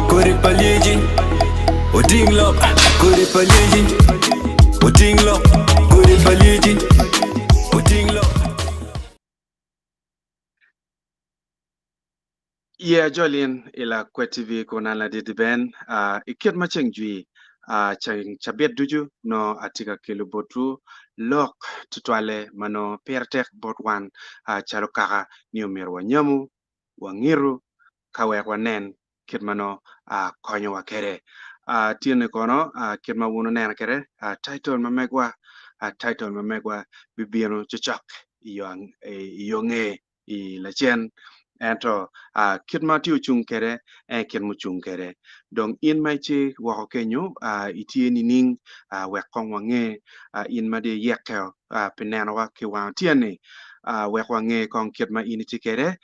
Kodi pa lyeci oting lok Kodi pa lyeci oting lok Kodi pa lyeci oting lok. Ye ajolin i Lakwed TV kun an ladit Ben. I kit ma ceng jwi ceng cabit ducu nongo atye ka kelo botwu lok tutwalle ma nongo pire tek bot wan calo kaka ni omyero wanyamu, wangitu ka wek wanen kit ma nongo konyowa kwede. Tyene kono kit ma wun wuneno kwede title ma megwa title ma megwa bibino cocok i yo nge i lacen, ento kit ma tye ocung kwede en aye kit mucung kwede. Dong in ma itye woko kenyo itye nining? Wek kong wange in ma dong iyekkeo pi nenowa ki wang otyeno-ni, wek wange kong kit ma in itye kwede.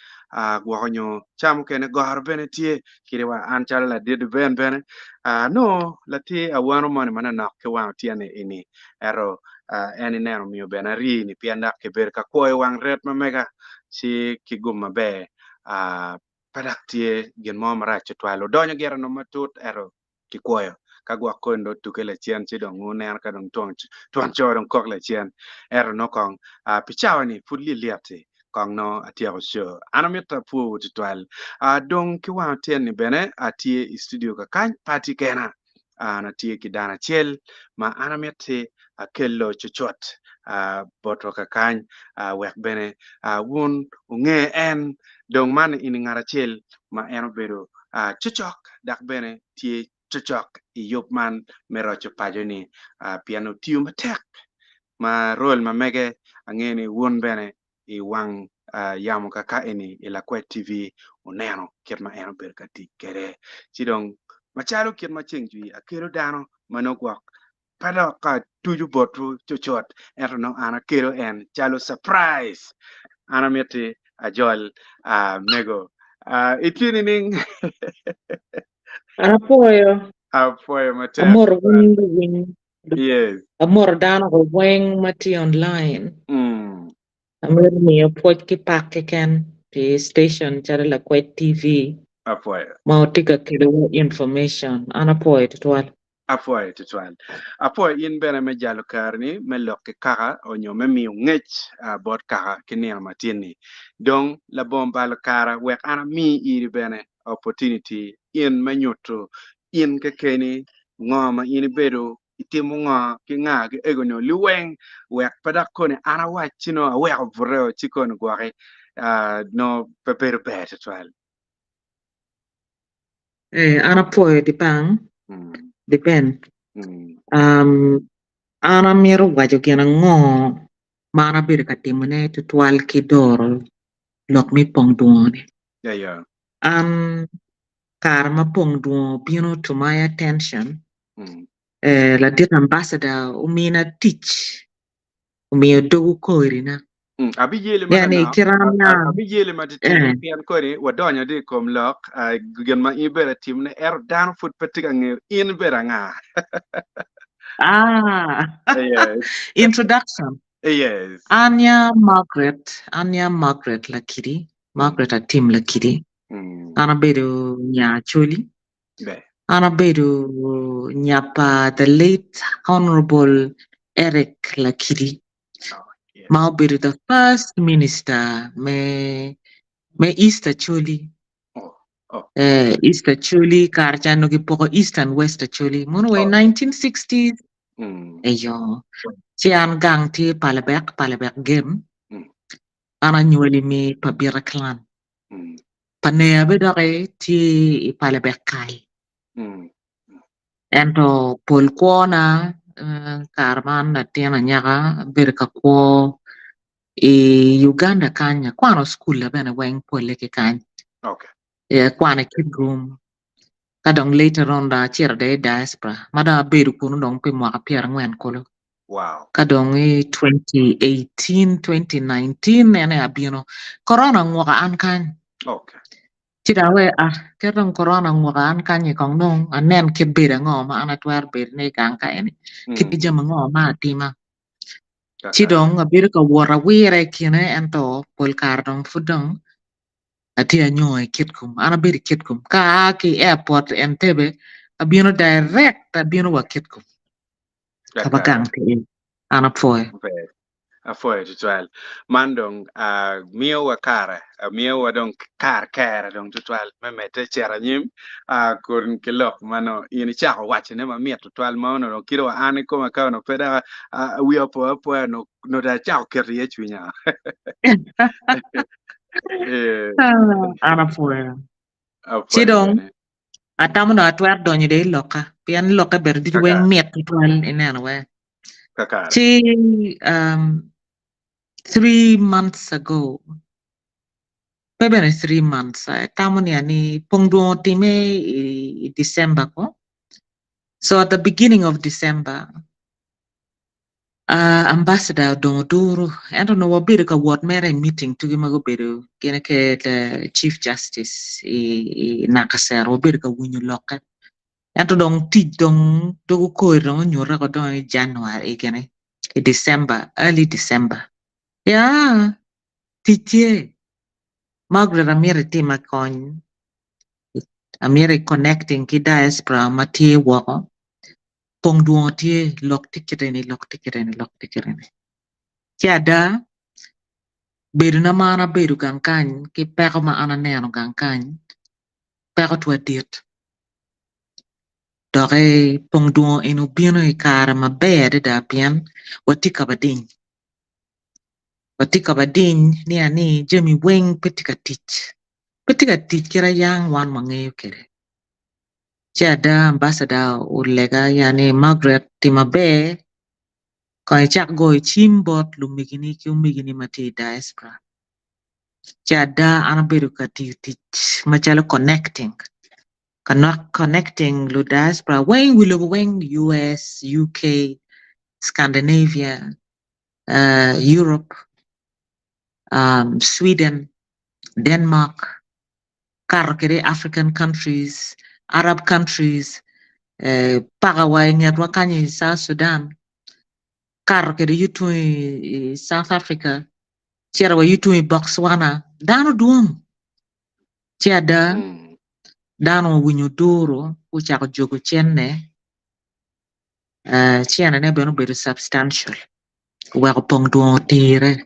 Gwoko nyo ca mukene goro bene tye kadi wa an calo ladit Ben bene nongo latir awano moni manonok ki wang otyeno eni ento en ineno omiyo bene arii-ni pien dok kibedo ka kwoyo wang ret ma mega ci ki gum maber pe dok tye gin mo marac tutwal. Odonyo gire nongo matut ento kikwoyo ka gwok koni dong otuke lacen ci dong wuneno ka dong twon co dong kok lacen ento nongo kong pi cawa-ni pud lyet-lyet-ti kong nongo atyeko co. An amito apwowu tutwal. Dong ki wang otyeno-ni bene atye i studio kakany pe atye kena. An atye ki dano acel ma an amiti akello cucut botwa kakany wek bene wun wunge en. Dong man eni ngat acel ma en obedo cocok dok bene tye cocok i yub man me roco paco-ni pien otiyo matek ma rol ma mege angeyo ni wun bene i wang yamo kaka eni i Lakwed TV oneno kit ma en obedo ka tic kwede. Ci dong macalo kit ma ceng jwi akelo dano ma nongo gwok pe dok atuco botwu cucut ento nongo an akelo en calo surprise. An amiti ajol mego. Itye nining? Apwoyo. Apwoyo matek. Amoto wun luwiny. Yes. Amoto dano ko weng ma tye online. Mm. Amito miyo pwoc ki pak keken pi station calo Lakwed TV Apwoyo. ma wutye ka kelo information. An apwoyo tutwal. Apwoyo tutwal. Apwoyo in bene me jalo kareni me lok ki kaka onyo me miyo ngec bot kaka ki nino matin-ni. Dong labongo balo kara wek an ami iri bene opportunity in me nyuto in kekeni ngo ma in ibedo, itimo ngo ki nga ki ego nyo liweng wek pe dok koni an awac ci nongo aweko bute ci koni gwoki nongo pe bedo ber tutwal. Eh, an apwoyo dipang, depend. Um, an amito waco gin ango ma an abedo ka timone tutwal ki doro lok me pong dwongo-ni. Yeah, yeah. An kare ma pong dwongo obino to my attention, eh, ladit ambassador omina tic, omiyo dogo korina. Mm, abiyeli Yani manok, kit an na, abiyeli matitidi eh, pien kodi wadonyo di i kom lok ah, gin ma in ibedo atimone ento dano pud pe tye ka ngeyo in ibedo anga. ah, Yes, introduction. yes. Anya Margaret, Anya Margaret Lakidi, Margaret Atim Lakidi. Mm, An abedo nya Acholi. ber. An abedo nya pa the late Honorable Eric Lakidi, Oh, yes. ma obedo the first minister me me East Acholi. Oh, oh, Eh, East Acholi, kare ca onongo kipoko East and West Acholi. Mono wa i oh. 1960s, Mm, eyo. Ci an gang tye Palabek, Palabek Gem. mm, An anywali me Pabita Clan. mm, Pa neya be doki tye i Palabek Kal. mm, Ento pol kwona eh, kare ma an latin anyaka abedo ka kwo i Uganda kany akwano cukul-la bene weng polle ki kany. okay. Eh, akwano i Kitgum ka dong later on dong acito dong i diaspora ma dong abedo kunu dong pi mwaka pyerangwen kulu. Wow. Ka dong i 2018, 2019 en aye abino. Korona ongwoka an kany. Okay. Ci dong awe ah ket dong korona ongwoka an kany-nyi kong dong anen kit bedo ango ma an atwero bedone i gang ka eni, kit Mm, jami ango ma atima. Ci kakare. dong abedo ka wot awire i kine ento pol kare dong pud dong. Atye anyongo i Kitgum. An abedo i Kitgum. Ka aa ki i airport Entebbe, abino direct abino wa Kitgum. Ka ba gang tye iye. An apwoyo. Ber. Apwoyo tutwal. Man dong ah, miyowa kare, ah, miyowa dong kar kere dong tutwal me medde cito anyim ah, kun ki lok ma nongo in icako wacone mamit tutwal ma onongo dong kit wa an ikoma ka onongo pe dok ah, wiya opo apoya nongo nongo dong acako keto iye cwinya. Eh, An apwoyo. Ci apwoyo dong bene. atamo dong atwero donyo dong i lokka pien lokke bedo ducu weng Kakare, mit tutwal ineno we. kakare. Ci um, 3 months ago, pe bene 3 months, atamo ni ani pong dwong otime i December ko. So at the beginning of December, ambassador odongo oduru ento onongo wabedo ka wot mere i meeting tugi ma gubedo gin ke the chief justice i Nakasero wabedo ka winyo lokke. Ento dong tic dong dogo kori dong onyute ko dong i January i gine i December, early December. Ya, tic tye. Margaret amito itima kony. Amito i connecting ki diaspora ma tye woko. Pong dwongo tye lok tye kite-ni, lok tye kite-ni, lok tye kite-ni. Ci ada, bedona ma an abedo gang kany ki peko ma an aneno gang kany, peko twa dit. Dok pong dwongo eni obino i kare maber adada pien watye ka badiny. Watye ka badiny ni ani jami weng pe tye ka tic. Pe tye ka tic kit ayang wan wangeyo kwede. Ci ada ambassador olega ya ni Margaret tim maber kong icak goyo cim bot lumegini ki omegini ma tye i diaspora. Ci ada an abedo ka tiyo tic macalo connecting connecting lu diaspora weng wi lobo weng US, UK, Scandinavia, Europe, Sweden, Denmark, kato kwede i African countries, Arab countries, paka wa i ngetwa kany i South Sudan, kato kwede yo tung i South Africa, cito wa yo tung i Botswana, dano dwong. Ci ada dano owinyo duru gucako jogo cente, centene bene obedo substantial oweko pong dwong otire.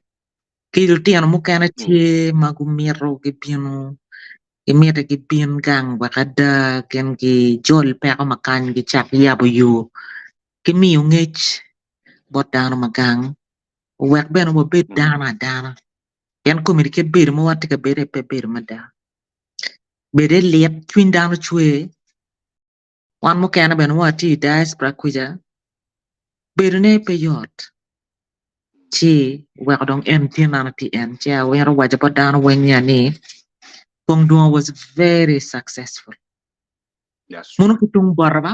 Ki lutino mukene tye ma gumito gibino gimiti gibin gang wek ada gin gijol peko ma kany gicak yabo yo ki miyo ngec bot dano ma gang owek bene wabed dano adana pien komiti kit bedo ma watye ka bedo iye pe bedo mada bede lit cwiny dano cwer wan mukene bene watye i diaspora kwica bedone pe yot ci oweko dong en tin an atye en ci awero waco bot dano weng nia ni Pong Dwongo was very successful. That's Mono true. ki tung bota ba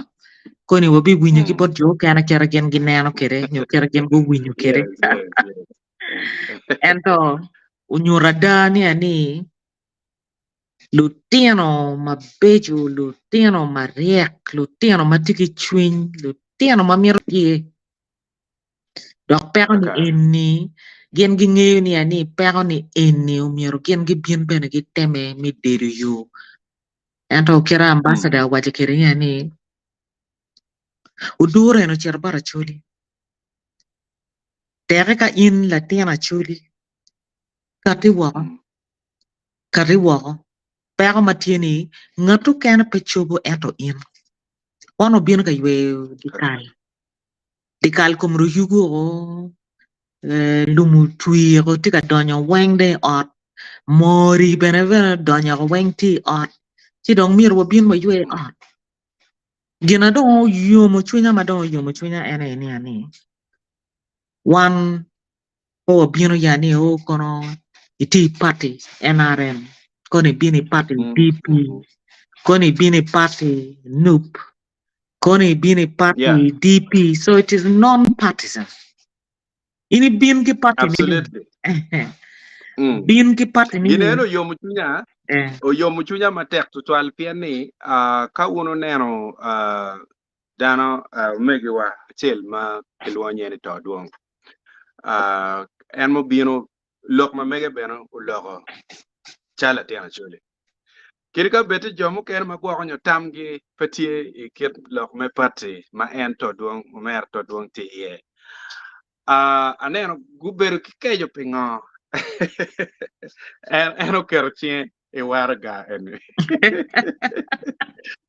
koni wabiwinyo ki Mm. bot jo okene kite gin gineno kwede nyo kite gin guwinyo kwede. Yes. Ento onyuto ada nia ni lutino mabeco, lutino maryek, lutino ma tye ki cwiny, lutino ma mito tye dok peko ni Kakare. eni gin gingeyo nia ni peko ni eni omyero gin gibin bene giteme me dedo yo. Ento kit ambassador owaco kwede nia ni oduro en ocito bot Acholi. Teke ka in latin Acholi kati woko, kati woko. Peko ma tye ni ngat okene pe cobo ento in. Wan obino ka yweyo dikal. Dikal kom ruyugo oko, lum otwi oko tye ka donyo weng dong i ot, mori bene bene odonyo oko weng tye i ot, ci dong myero wabin waywe i ot. Gin na dong oyomo cwinya ma dong oyomo cwinya en aye niya ni wan pe wabino ya ni o kono itye i party NRM, kono ibino i party DP, kono ibino i party NUP, kono ibino i party DP, so it is non-partisan. In ibin ki party ni Absolutely. Bin ki party ni Gin en oyomo cwinya, oyomo cwinya matek tutwal pien ni ka wun oneno dano omegiwa acel ma kilwongo nyinge ni To Dwong, en mubino lok ma mege bene oloko. Calo latin Acholi. Kadi ka bed ti jo mukene ma gwoko nyo tamgi pe tye i kit lok me party ma en to dwong, omera to dwong tye iye. Ah, aneno gubedo ki keco pingo en, en oketo cinge i waraga eni.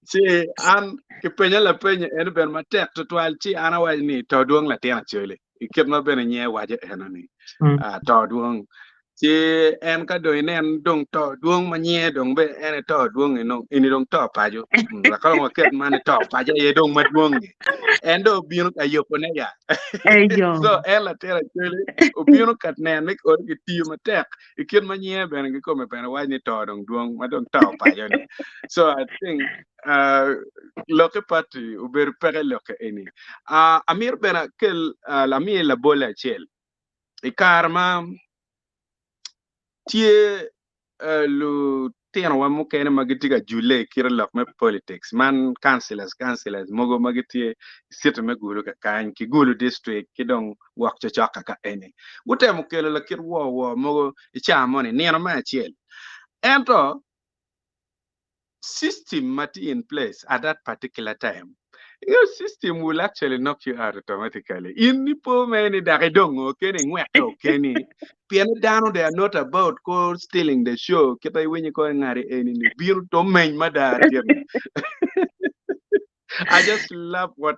Ci an kipenya lapeny eni bene matek tutwal ci an awaco ni to dwong latin Acholi i kit ma bene nyinge waco eno-ni. Mm. Ah, to dwong. Ci en ka dong inen dong to dwong ma nyinge dong be en aye to dwong ni nong eni dong to paco. Mm, wek dong waket man ni to paco aye dong madwong-ngi. En dong obino ka yubone ya. Eyo. So en latin Acholi obino ka neno ni kodi kitiyo matek i kit ma nyinge bene kikome bene waco ni to dong dwong ma dong to paco ni. So I think uh, lokke party obedo peke lokke eni. Uh, amito bene akel uh, amiye labolle acel. I kare ma tye uh, lutinowa mukene ma gitye ka julle i kite lok me politics man councillors councillors mogo ma gitye i city me Gulu kakany ki Gulu district ki dong wok cocok kaka eni gutemo kelo lakit wor wor mogo i caa moni nino me acel ento system ma tye in place at that particular time, your system will actually knock you out automatically. In ipo me ni dok idongo keni ingweke okeni pien ni dano they are not about ko stealing the show kita iwinyo ko ngari eni ni bino to meny mada tyene. I just love what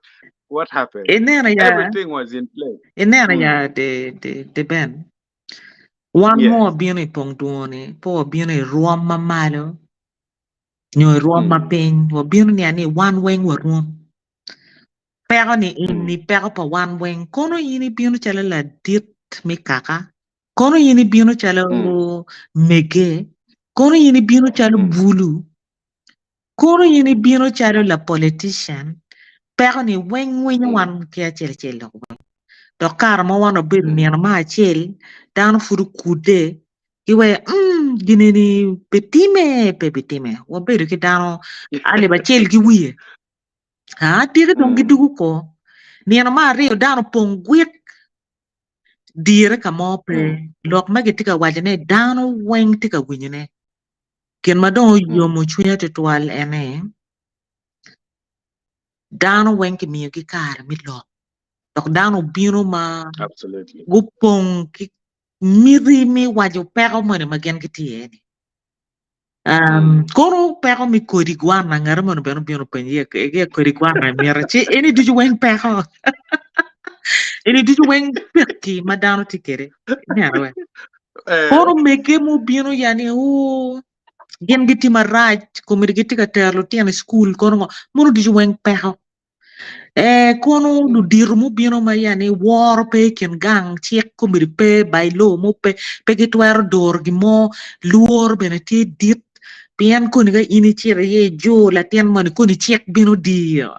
what happened. Ineno ya, Everything was in place. ineno Mm. ya de de de Ben. Wan ma Yes. wabino i pong dwongo-ni pe wabino i rwom ma malo nyo i rwom ma Mm. piny, wabino niya ni wan weng warwom. Peko-ni Mm. eni peko pa wan weng. Kono in ibino calo ladit me kaka, kono in ibino calo Mm. mege, kono in ibino calo Mm. bulu, kono in ibino calo la politician, peko-ni weng winyo Mm. wan ki acel acel dok weng. Dok kare ma wan wabedo Mm. nino me acel, dano pud okudde giweko mm, gin eni bitime pe bitime. Wabedo ki dano alip acel ki wiye. Aa, tike dong Mm. gidugo ko. Nino me aryo dano opong gwik dire ka mo pe. Mm. Lok ma gitye ka wacone dano weng tye ka winyone. Gin ma dong Mm. oyomo cwinya tutwal en ni dano weng kimiyogi kare me lok. Dok dano obino ma Absolutely. gupong ki miti me waco peko moni ma gin gitye iye-ni. Um, Mm. kono peko me kodi gwana, ngat moni bene obino openyo iye, iye kodi gwana imito, ci eni ducu weng peko. Eni ducu weng pekki ma dano tye kwede. Ineno we? Eh, Kono mege mubino ya ni, oo, gin gitye marac, komedi gitye ka tero lutino i cukul, kono ngo, mono ducu weng peko. Ee, kono ludito mubino ma ya ni woro pe i kin gang, cik komedi pe, by-law mo pe, pe gitwero doro gin mo, lworo bene tye dit, pien koni ka in icito iye ijur latin moni koni cik bino diyo.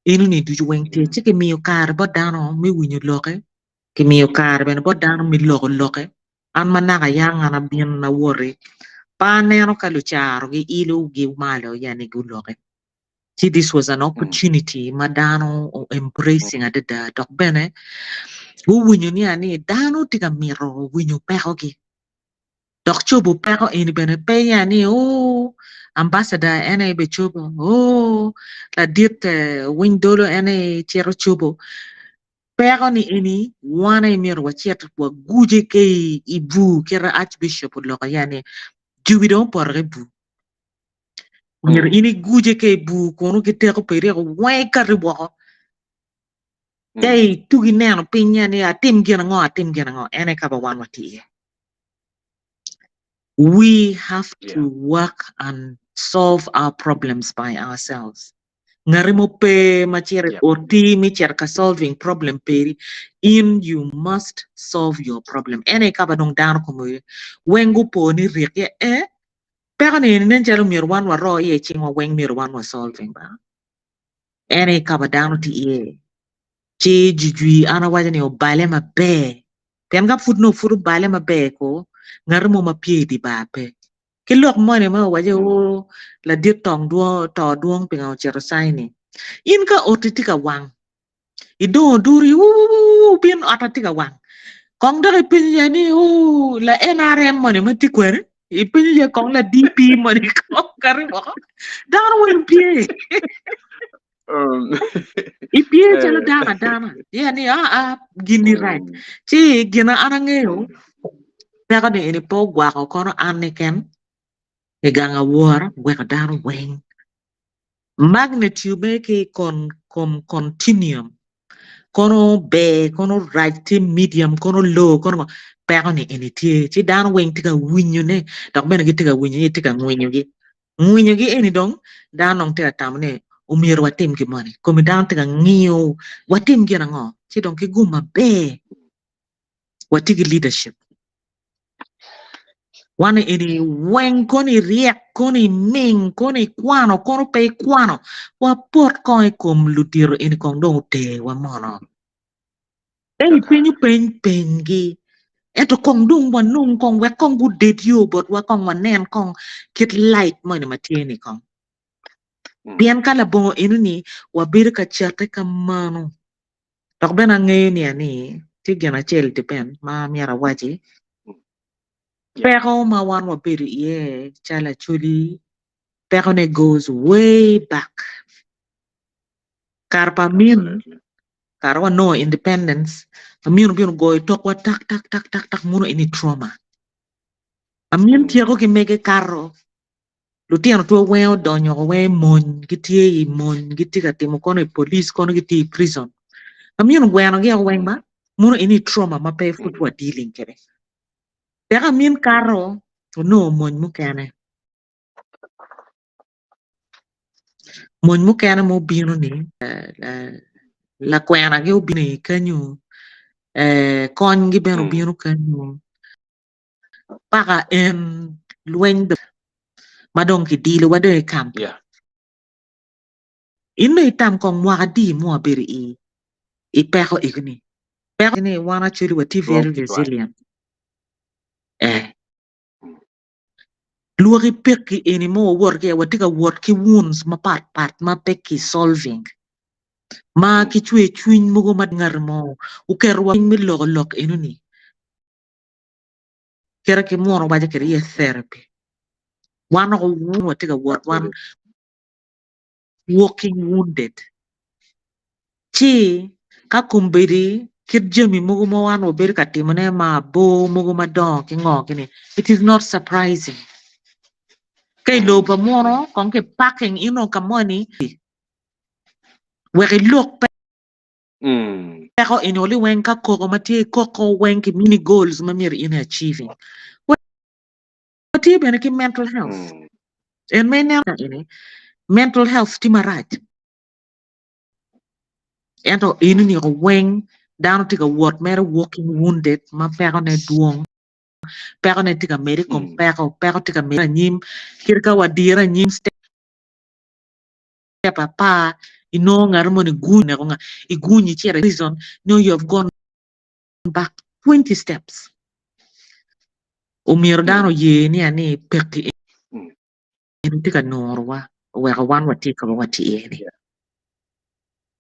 Enoni ducu weng tye, ci kimiyo kare bot dano me winyo loke, kimiyo kare bene bot dano me loko loke. An ma naka yang an abin awoti, pe aneno ka lucaro giilo gi malo ya ni guloke. Ci this was an opportunity ma dano o embracing adada dok bene guwinyo niya ni dano tye ka mito winyo pekogi dok cobo peko eni bene pe ya ni oo ambassador en aye bicobo oo ladit winy dolo en aye cito cobo peko ni eni wan aye myero wacit waguje ki i bur kit ma archbishop oloko ya ni jubi dong opoto ki i bur. Myero in iguje ki i bur kunu ki teko pa iryeko weng ikati woko. Ka itugi neno piny ni atim gin ango, atim gin ango, en aye ka ma wan watye iye. We have to work and solve our problems by ourselves. Ngati mo pe ma cito i oti me cito ka solving problem peri, in you must solve your problem. En aye ka ma dong dano kome weng gupo ni rik ye, eh, Peko ni eni nen calo myero wan waro iye cingwa weng myero wan wa solving ba. En aye ka ma dano tye iye. Ci jwijwi an awaco ni obale maber. Pien ka pud nongo pud obale maber ko, ngati mo ma pye i dye bar pe. Ki lok moni ma owaco o ladit tong dwong to dwong pingo ocito signing. In ka oti tye ka wang, idongo duri wuwuwu bin otta tye ka wang. Kong dok ipenyo ya ni oo la NRM moni ma tye kwene? Ipenyo iye kong la DP moni kong kati woko. Dano weng pye. Ipye calo dano adana. Ye ni aa ah, gin-ni rac. Ci gin ma an angeyo peko ni eni pe ogwako kono an keken i gang awora weko dano weng. Magnitude me ki i kom continuum kono ber kono rac tye medium kono low kono ngo peko ni eni tye ci dano weng tye ka winyo ne dok bene gitye ka winyo ni tye ka ngwinyogi. Ngwinyogi eni dong dano dong tye ka tamo ni omyero watim gin moni komi dano tye ka ngiyo watim gin ango ci dong ki gum maber watye ki leadership. Wan eni weng kono iryek kono iming kono ikwano kono pe ikwano wapot kong i kom ludito eni kong dong oterwa mono. Ento ipenyo peny penygi ento kong dong wanong kong wek kong guded yo botwa kong wanen kong kit light moni ma tye ni kong. Pien ka labongo enoni wabedo ka cate ka mano. Dok bene angeyo niya ni tye gin acel depend ma myero awaci, peko ma wan wabedo iye calo Acholi pekone goes way back. Kare pa Amin, kare wanongo independence, Amin obino ogoyo tokwa tak tak tak tak tak muno eni trauma. Amin tyeko ki mege kato Lutino two weng odonyo woko weng i mony, gitye i mony, gitye ka timo kono i police, kono gitye i prison. Amin ogwenogi woko weng ba, mono eni trauma ma pe pud wa dealing kwede. Peko amin kato onongo mony mukene. Mony mukene ma obino ni lakwenagi obino i kenyo, konygi bene obino kenyo. Paka en lweny ma dong kidilowa dong i kamp. In dong itam kong mwaka adi ma wabedo i i peko egi-ni. Peko ni wan actually watye very resilient. Eh. Lwaki pekki eni ma wawoto ki iye, watye ka wot ki wounds mapat pat ma pe ki solving. Ma ki cwer cwiny mogo ma ngat mo oketowa piny me loko lok eno-ni. Kite ki muno waco kwede iye therapy. Wan woko watye ka wot wan walking wounded. Ci ka kombeddi kit jami mogo ma wan wabedo ka timone ma abor mogo madongo ki ngo kini it is not surprising. Ka i lobo pa muno kong ki parking ino ka moni wek ilok pe Peko eni oli weng ka koko ma tye koko weng ki mini goals ma myero in i achieving. Watye bene ki mental health. En ma ineno eni mental health tye marac. Ento eni ni weng dano tye ka wot mere walking wounded ma peko ne dwong. Peko ne tye ka mede i kom peko, peko tye ka mede anyim kit ka wadire anyim step apar inongo ngat moni guny oneko nga iguny icito i prison nongo you have gone back 20 steps omyero dano oye ni ani pekki eni tye ka nurowa oweko wan watye ka ma watye iye ni.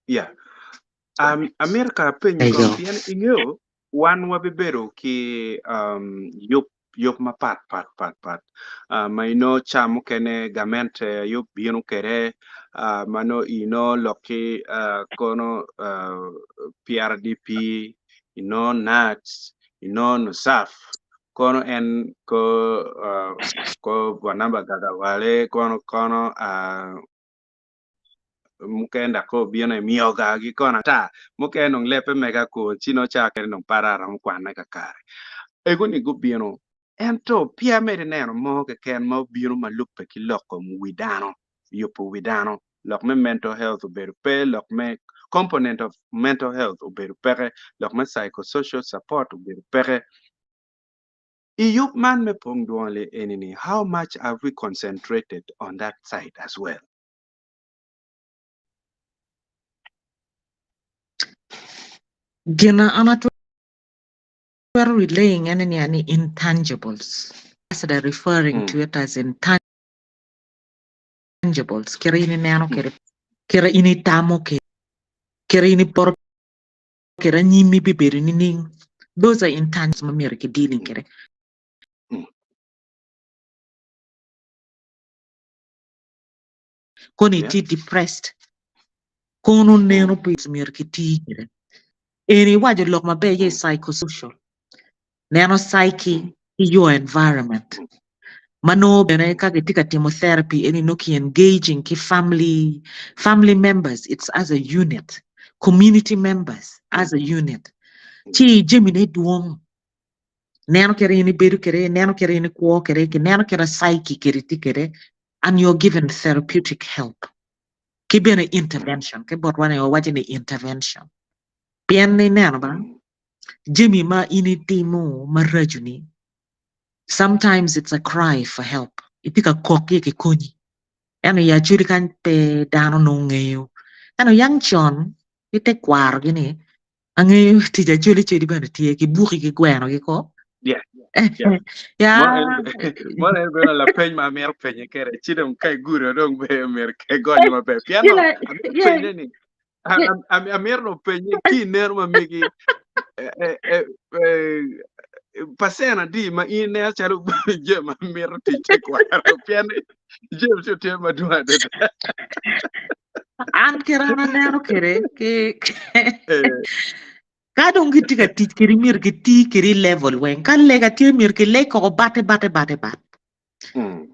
Yeah. Um, amito ka apenyi kong pien ingeyo wan wabibedo ki um, yub yub mapat pat pat pat ma inongo ca mukene gamente aye obino kwede ma nongo inongo lok ki kono PRDP, inongo NAADS, inongo NUSAF kono en ko Barnaba Gagawale kono kono mukene dok kong obino emyoga gi kono ata mukene dong lebbe mega kor ci nongo ca kene dong pe aromo kwane kakare ego ni gubino ento peya mere ineno mo keken ma obino ma lubbe ki lok kom wi dano yubo wi dano lok me mental health obedo pe lok me component of mental health obedo peke lok me psychosocial support obedo peke i yub man me pong dwongo eni ni how much have we concentrated on that side as well? Gin ma an atwero relaying ene ni ni intangibles. Ambassador referring to it as intangibles. Kit in ineno kwede, kit in itamo kwede, kit in iporo kwede anyimmi bibedo nining. Those are intangibles ma myero ki dealing kwede. Kono Yeah. itye depressed, kono neno Mm. pills myero kitii kwede. Eni iwaco lok maber ye Mm. psychosocial. Neno psyche Mm. ki your environment. Mm. Ma nongo bene ka gitye ka timo therapy eni nongo ki engaging ki family, family members, it's as a unit, community members as a unit. Ci jamine dwong. Neno kit in ibedo kwede, neno kit in ikwo kwede, kineno kit ma psyche kedi tye kwede and you're given therapeutic help. Ki bene intervention, ki botwa ni wawaco ni intervention. Pien ineno ba, jami ma in itimo maraco ni, sometimes it's a cry for help. Itye ka kok ki kikonyi. Ento i acholi kany pe dano nongo ngeyo. Ento yang con ki tekwarogi ni angeyo tic acholi codi bene tye ki buki ki gweno gi ko. Yeah. Yeah. Ya. Mono en bedo lapeny ma amito penye kede ci dong ka igudo dong be myero ke gonyo maber. Pien no, amito penye ni amito dong penye ki ineno ma megi pacen adi ma in ineno calo jami ma mito tic tekwaro pien ni jami tye tye madwong adada. An kit an aneno kwede ki ka dong gitye ka tic kwedi myero giti kwedi i level weng ka lega tye myero kileg koko bate bate bate bat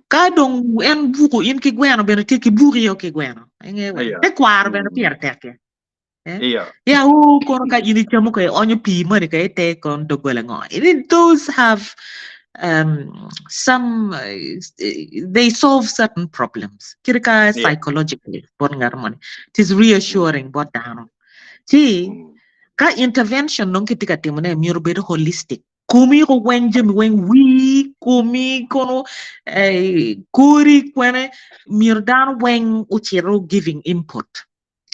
ka dong en buko in ki gweno bene tye ki buki o ki gweno inge weng tekwaro bene pire tek ya Ya o kono ka in icamo ka ionyo pii moni ka ite kono doggola ngo. Those have um, some uh, they solve certain problems. Kit ka psychologically bot ngat moni. It is reassuring bot dano. Ci ka intervention dong kitye ka timone myero obed holistic. Komi ko weng jami weng wii komi kono eh, kori kwene myero dano weng ocito giving input.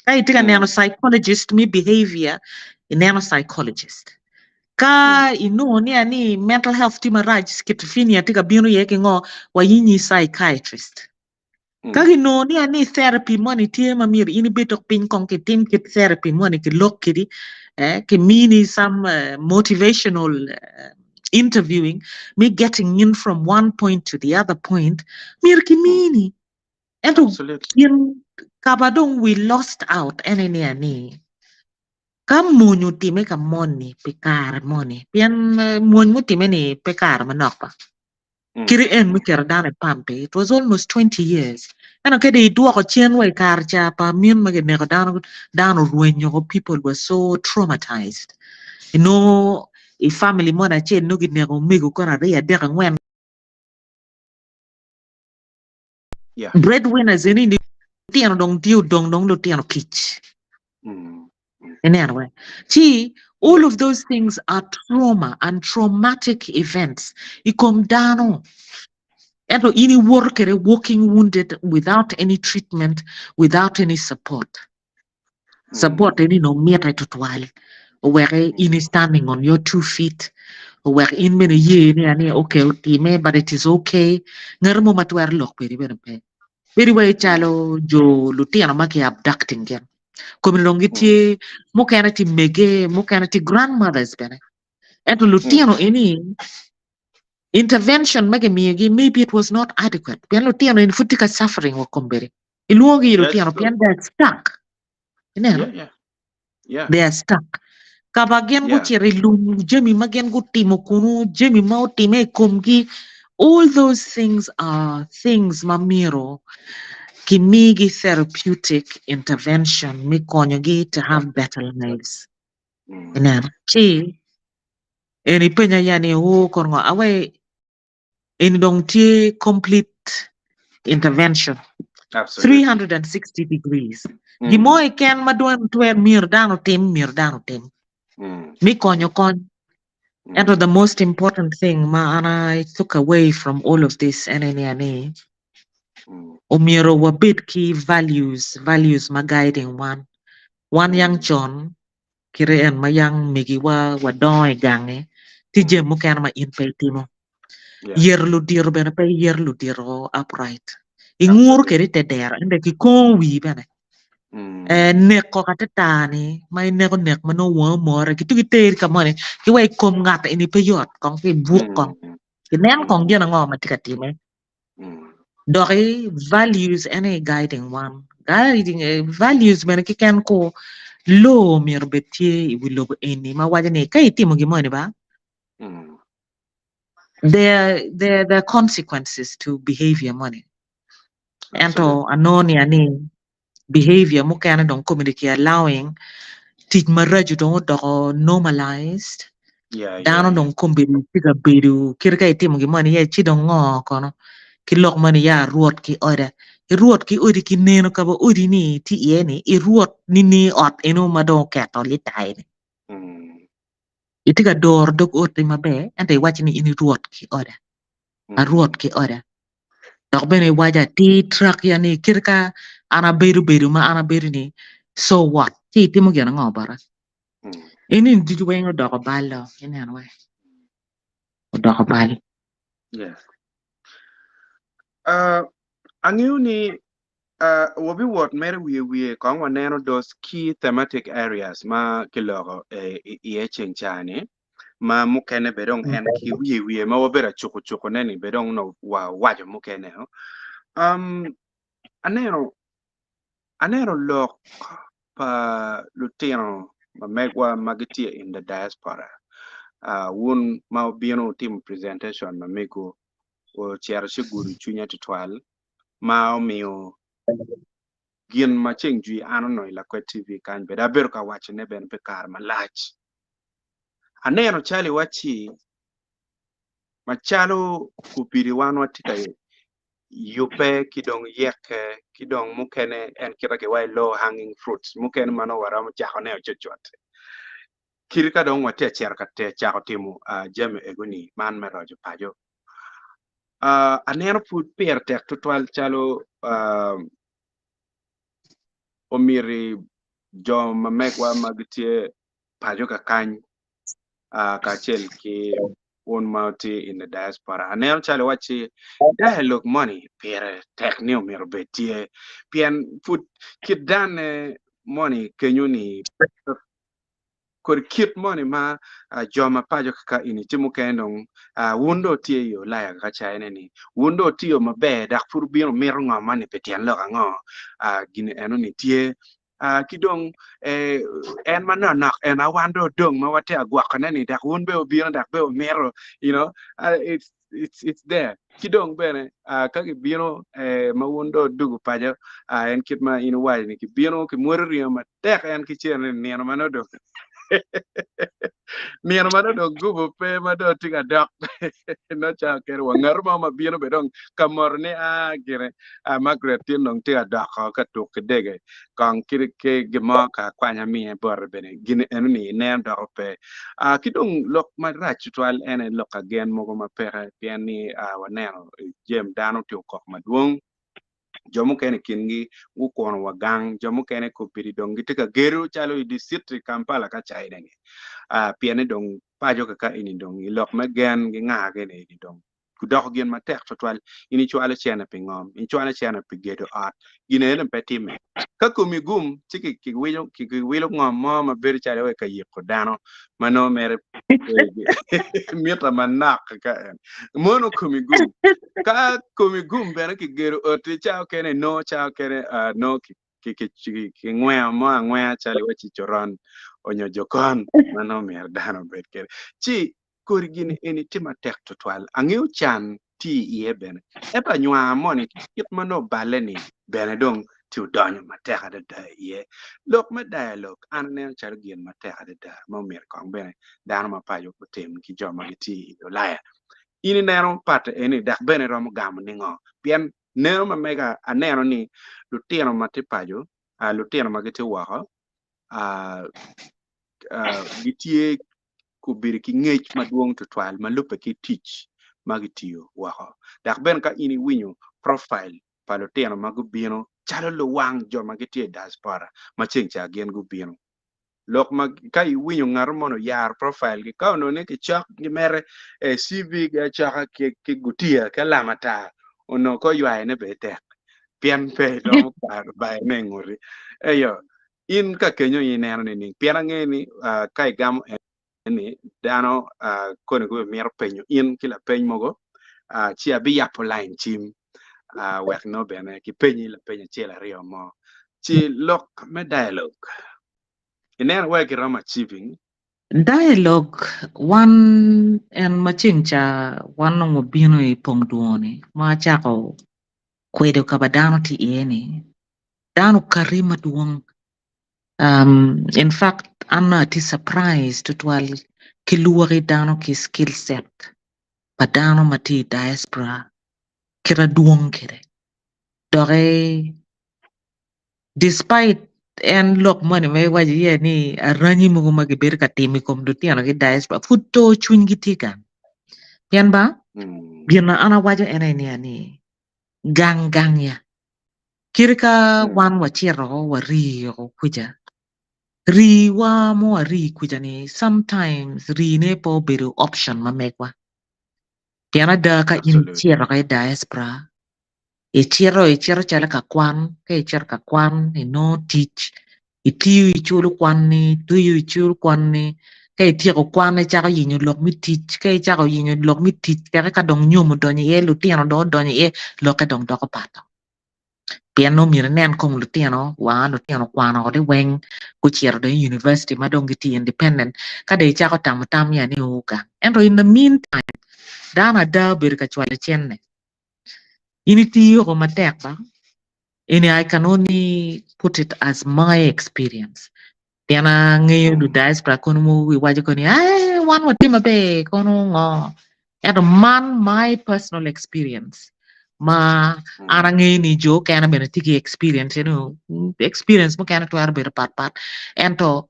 Ka itye ka neno psychologist me behavior, ineno psychologist. Ka inongo ni ani mental health tye marac, schizophrenia tye ka bino iye ki ngo, wayinyi psychiatrist. Ka kinongo ni ani therapy moni tye ma myero in ibed dok piny kong kitim kit therapy moni kilok kedi, eh, kimini some uh, motivational uh, interviewing me getting in from one point to the other point, myero kimini. Ento gin kaba dong we lost out ene ni ani ka mony otime ka moni pi kare moni pien mony mutime ni pe kare manok ba kite en mucito dano i pampi it was almost 20 years ento kadi idwoko cen wa i kare ca pa amin ma kineko dano dano orwenyo people were so traumatized inongo i family moni acel nongo kineko omego kono aryo adek angwen Yeah. Breadwinners eni ni lutino dong tye odong dong lutino kic. Mm. Ineno we? Ci all of those things are trauma and traumatic events i kom dano. Ento in iwoto kwede walking wounded without any treatment, without any support. Support eni nongo mitte tutwal owek in i standing on your two feet owek in bene iye ni ani okay otime but it is okay ngat mo ma twero lok kwedi bene pe. Bedo wai calo jo lutino ma ki abducting gin komi dong gitye mukene tye mege mukene tye grandmothers bene ento lutino eni intervention ma kimiyogi maybe it was not adequate pien lutino eni pud tye ka suffering wa kombeddi. Ilwongo gi That's lutino true. pien they are stuck. Ineno? Yeah, yeah. Yeah. They are stuck. Ka ba gin Yeah. gucito i lum, jami ma gin gutimo kunu, jami ma otime i komgi, all those things are things ma myero kimigi therapeutic intervention me konyogi to have better lives. Mm. Ineno? Ci, eni penya ya ni, oh, kono ngo, awe Eni dong tye complete intervention. Absolutely. 360 degrees. Gin mo keken ma dong twer myero dano otim, myero dano otim. Mm. Me konyo kony. Mm. Ento the most important thing ma an I took away from all of this en eni ani Mm. omyero wabed ki values, values ma guiding wan. Wan yang con kite en ma yang megiwa wadongo i gange, tye jami mukene ma in pe itimo. Yeah. Yero ludito bene pe iyero ludito upright. Inguro Absolutely. kede i te dero, ento kikongo wii bene. Mm. Eh, neko ka te tar-ni ma ineko nek ma nongo wangi omore, kitugi teri ka moni, ki wa i kom ngat eni pe yot, kong ki ibuk kong. Mm. Kinen kong gin ango ma tye ka time. Mm. Doki values en aye guiding wan. Guiding values bene keken ku law myero obed tye i wi lobo eni ma waco ni ka itimo gin moni ba there there there are consequences to behavior moni. Ento anongo niya ni behavior mukene dong komiti ki allowing tic maraco dong odoko normalized. Yeah, yeah, Dano yeah. dong kombeddi tye ka bedo kit ka itimo gin moni iye ci dong ngo kono ki lok moni ya arwot ki oda. Irwot ki odi ki neno ka ba odi ni tye iye ni irwot nining ot eno ma dong oketo litai ni. Mm. Itye ka doro dog oti maber ento iwaco ni in irwot ki oda. Arwot ki oda. Dok bene iwaco atir trak ya ni kit ka an abedo bedo ma an abedo ni so what ci itimo gin ango bota? Eni ducu weng odoko bal do ineno we odoko bal. Yes. Uh, angeyo ni uh, wabiwot mere wiye wiye kong waneno those key thematic areas ma kiloko eh, iye ceng ca-ni. ma mukene be dong en ki wiye wiye ma wabedo acuku cuku ne ni be dong no wa waco mukene o. Um, aneno aneno lok pa lutino ma megwa ma gitye in the diaspora uh, wun ma obino wutimo presentation ma mego ocito ci gudo cwinya tutwal ma omiyo gin ma ceng jwi an onongo i Lakwed TV kany bene abedo ka wacone bene pi kare malac. Aneno calo iwacci macalo gubidi wan watye ka yubbe ki dong yeke ki dong mukene en kite ki waci low hanging fruits mukene ma nongo waromo cakone cutcut kit ka dong watye ka cito ka cako timo jami ego-ni man me roco paco. Aneno pud pire tek tutwal calo omyero jo ma megwa ma gitye paco kakany kacel ki wun ma wutye in the diaspora aneno calo iwacci dialogue moni pire tek ni omyero obed tye pien pud kit danne moni kenyo ni kodi kit moni ma jo ma paco kaka eni tye mukene dong wun dong wutye i Ulaya kaka China ni wun dong wutiyo maber dok pud wubino wumito ngo moni pi tyen lok ango gin enoni tye ki dong en manoknok en a wan dong odong ma watye ka gwokone ni dok wun bene wubino dok bene wumito you know it's it's it's there ki dong bene ka gibino ma wun dong wudugo paco en kit ma in iwaco ni gibino kimwodo ringo matek en ki cen ni nino ma nongo dong nino ma nongo dong gubo pe ma dong tye ka dok nongo ca kene wa ngat mo ma bino bene dong ka moto ni a gire Margaret tin dong tye ka doko ka tuk ki dege kong ki gin mo ka akwanya miye bote bene gin enoni ineno doko pe. Ki dong lok marac tutwal en aye lok agen mogo ma peke pien ni waneno jem dano tye okok madwong jo mukene i kingi gukuno wa gang jo mukene kobedi dong gitye ka gedo calo i diciti Kampala ka China ni pien ni dong paco kaka eni dong i lok me gen gi nga gini eni dong gudoko gin matek twatwal. In icwalo cene pi ngom, icwalo cene pi gedo ot, gin eno pe timme. Ka komi gum, ci kiwilo ngom mo ma bedo calo wai ka yiko dano ma nongo mere mita manok ka en. Mono komi gum. Ka komi gum bene kigedo oti ca okene nongo ca okene nongo kingweo mo angwea calo iwacci coron onyo jokon ma nongo myero dano obed kwede. Ci kodi gin eni tye matek twatwal. Angeyo can tye iye bene, ento anywar moni kit ma nongo oballe-ni bene dong tye odonyo matek adada iye. Lok me dialogue an aneno calo gin matek adada ma omyero kong bene dano ma paco otim ki jo ma gitye i Ulaya. In ineno patte eni dok bene iromo gamo ningo? Pien neno ma mega aneno ni lutino ma tye paco, lutino ma gitye woko gitye gubedo ki ngec madwong tutwal ma lubbe ki tic ma gitiyo woko. Dok bene ka in iwinyo profile pa lutino ma gubino calo luwang jo ma gitye i diaspora ma ceng ca gin gubino. Lok ma ka iwinyo ngat mono oyaro profile gi ka onongo ni kicok gimere e CV gi acoka ki gutiya ki alama tar onongo ko ywayo ne bene tek pien pe iromo paro bayo ne inguti. Eyo in ka kenyo in ineno nining? Pien angeyo ni ka igamo eni dano koni gubimito penyo in ki lapeny mogo ci abiyabo line cim. Wek nongo bene kipenyi lapeny acel aryo mo. Ci lok me dialogue ineno wai giromo achieving? Dialogue wan en ma ceng ca wan nongo wabino i pong dwongo-ni ma acako kwedo ka ma dano tye iye ni dano okati madwong in fact an nongo atye surprise tutwal ki lwaki dano ki skill set pa dano ma tye i diaspora kite dwong kwede doki despite en lok moni ma iwaco iye ni aranyi mogo ma gibedo ka timo i kom lutino ki diaspora pud to cwinygi tye gang pien ba gin ma an awaco en aye niya ni gang gang ya kadi ka wan wacito warii kuca rii wa ma warii kuca ni sometimes rii ne pe obedo option ma megwa pien ada ka in icito i diaspora icito icito calo ka kwan ka icito ka kwan inongo tic itiyo iculo kwanni ituyo iculo kwanni ka ityeko kwan icako yenyo lok me tic ka icako yenyo lok me tic teke ka dong nyom odonyo iye lutino dong odonyo iye lokke dong doko pat pien nongo myero inen kom lutino wa lutino okwano odi weng gucito dong i university ma dong gitye independent ka dong icako tamo tam ya ni oo gang ento in the mean time dano ada obedo ka cwalo cente in itiyo ko matek ba eni I can only put it as my experience pien angeyo lu diaspora kono mogo giwaco kono ni ee wan watye maber kono ngo ento man my personal experience ma an angeyo ni jo okene bene tye ki experience eno experience mukene twero bedo patpat ento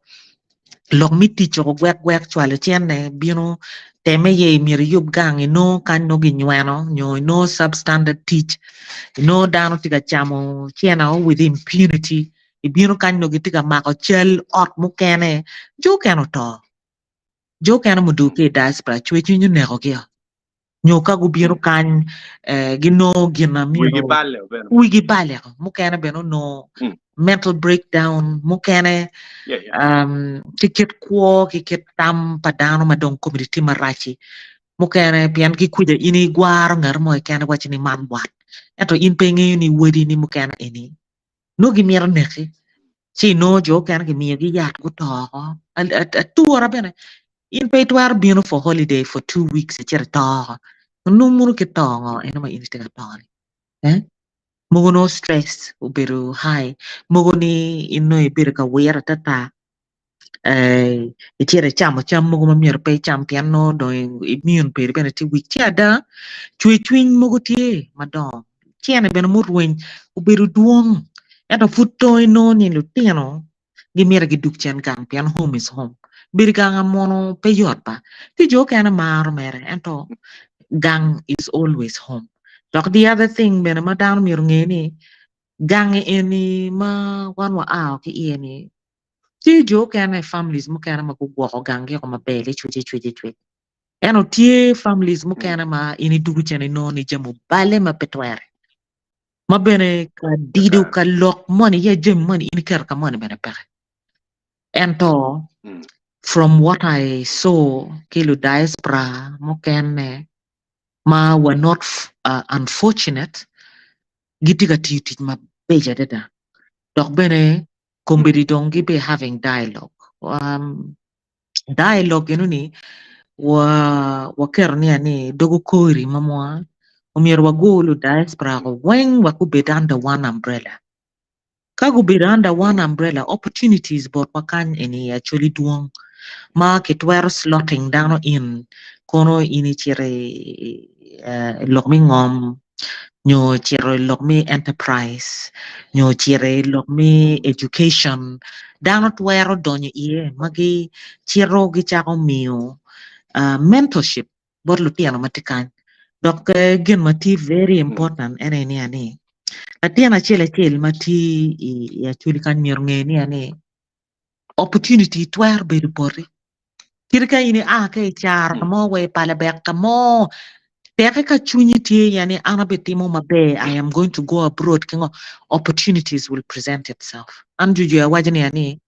lok me tic oko gwek gwek cwalo cente bino teme iye myero iyub gang inongo kany nongo ginyweno nyo inongo substandard tic inongo dano tye ka camo cene with impunity ibino kany nongo gitye ka mako cal ot mukene jo okene oto jo okene muduku ki i diaspora cwercwiny onekogi o nyo ka gubino kany ginongo gin ma myero wigi bale mukene bene onongo mental breakdown mukene ki kit kwo ki kit tam pa dano ma dong komgi tye marac-ci mukene pien ki kwica in igwaro ngat mo keken iwaco ni man wat ento in pe ingeyo ni wadini mukene eni nongo gimito neki ci inongo jo okene kimiyogi yat guto oko atura bene in pe itwero bino for holiday for 2 weeks icito ito oko nongo mono kit to ngo eno ma in itye ka to ni eh mogo nongo stress obedo high mogo ni in nongo ibedo ka wiro atata icito icamo cam mogo ma myero pe icam pien nongo dong immune peri bene tye weak ci ada cwercwiny mogo tye madongo cene bene murweny obedo dwong ento pud to inongo ni lutino gimito gidug cen gang pien home is home bedo gang mono pe yot ba tye jo okene maro mere ento gang is always home dok the other thing bene ma dano myero onge ni gang eni ma wan wa ao ki iye ni tye jo okene families mukene ma gugwoko gang-gi oko maber licwic icwic icwic ento tye families mukene ma in idwogo cen inongo ni jami obale ma pe twere ma bene ka dido ka lok moni ya jami moni in iketo ka moni bene peke ento from what I saw ki lu diaspora mukene ma were not unfortunate gitye ka tiyo tic mabeco adada dok bene kombeddi dong gibe having dialogue dialogue eno ni wa waketo niya ni dogo kori ma mwa omyero wagur lu diaspora ko weng wek gubed under one umbrella ka gubedo under one umbrella opportunities botwa kany eni actually dwong ma kitwero slotting dano in kono in icito i lok me ngom nyo icito i lok me enterprise nyo icito i lok me education dano twero donyo iye ma gicito gicako miyo mentorship bot lutino ma tye kany dok gin ma tye very important en aye niya ni latin acel acel ma tye i acholi kany myero onge niya ni opportunity twero bedo boti kadi ka in ia ki i caro ka mo wa i palabek ka mo teke ka cwinyi tye ya ni an abitimo maber I am going to go abroad ki ngo opportunities will present itself an jujui awaco niya ni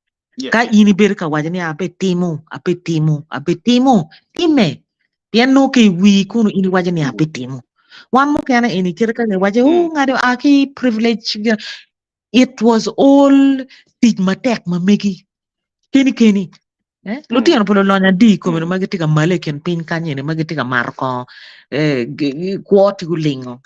ka in ibedo ka waco ni abitimo abitimo abitimo time pien nongo ki i wii kunu in iwaco ni abitimo. Wan mukene eni kite ka giwaco oh ngado a ki privilege it was all tic matek ma megi keni keni. Eh? Lutino pa lulonyo adi i komeno ma gitye ka male i kin piny kany eni ma gitye ka mato kongo eh, kwo tye gulingo.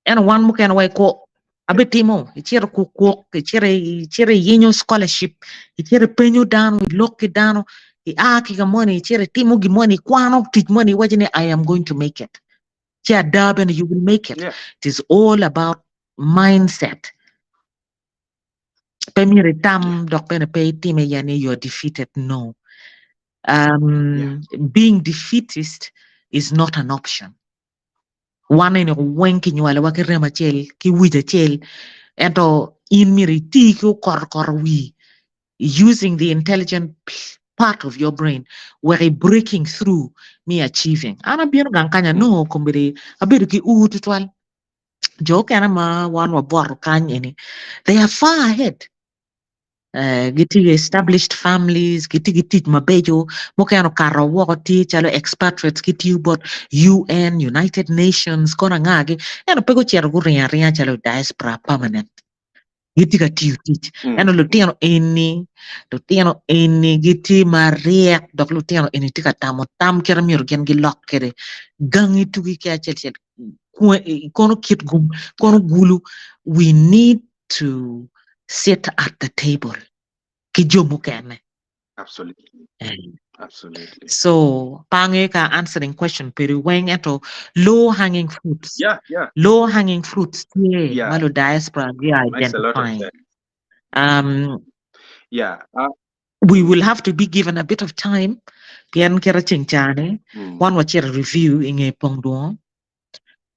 Ento wan mukene wa ikwo abitimo icito kukkuk icito icito iyenyo scholarship icito ipenyo dano ilok ki dano ia ki ka moni icito itimo gin moni ikwano tic moni iwaco ni I am going to make it ci ada bene you will make it. Yeah. It is all about mindset. Pe myero itam dok bene pe itime ya ni you are defeated no. Yeah. Being defeatist is not an option. Wan eni weng kinywalowa ki remo acel ki wic acel ento in myero iti ki okotokoto wii using the intelligent part of your brain wek i breaking through me achieving. An abino gang kany anongo kombeddi abedo ki ur tutwal jo okene ma wan wabwoto kany eni they are far ahead. Gitye ki established families, gitye ki tic mabeco, mukene okato woko tye calo expatriates gitiyo bot UN, United Nations, kono angagi, ento pe gucito guringo aringa calo diaspora permanent. Gitye ka tiyo tic. Ento lutino eni, lutino eni gitye maryek dok lutino eni tye ka tamo tam kite myero gin gilok kwede gangi tugi ki acel acel kono kit gum, kono gulu, we need to sit at the table ki jo mukene. Absolutely. Absolutely. So, pange ka answering question peri weng ento low hanging fruits. Yeah, yeah. Low hanging fruits tye Yeah. ma lo diaspora gi Makes a lot of identifying. sense. Yeah. Uh, We will have to be given a bit of time pien kite ceng cane wan wacito review i nge pong dwongo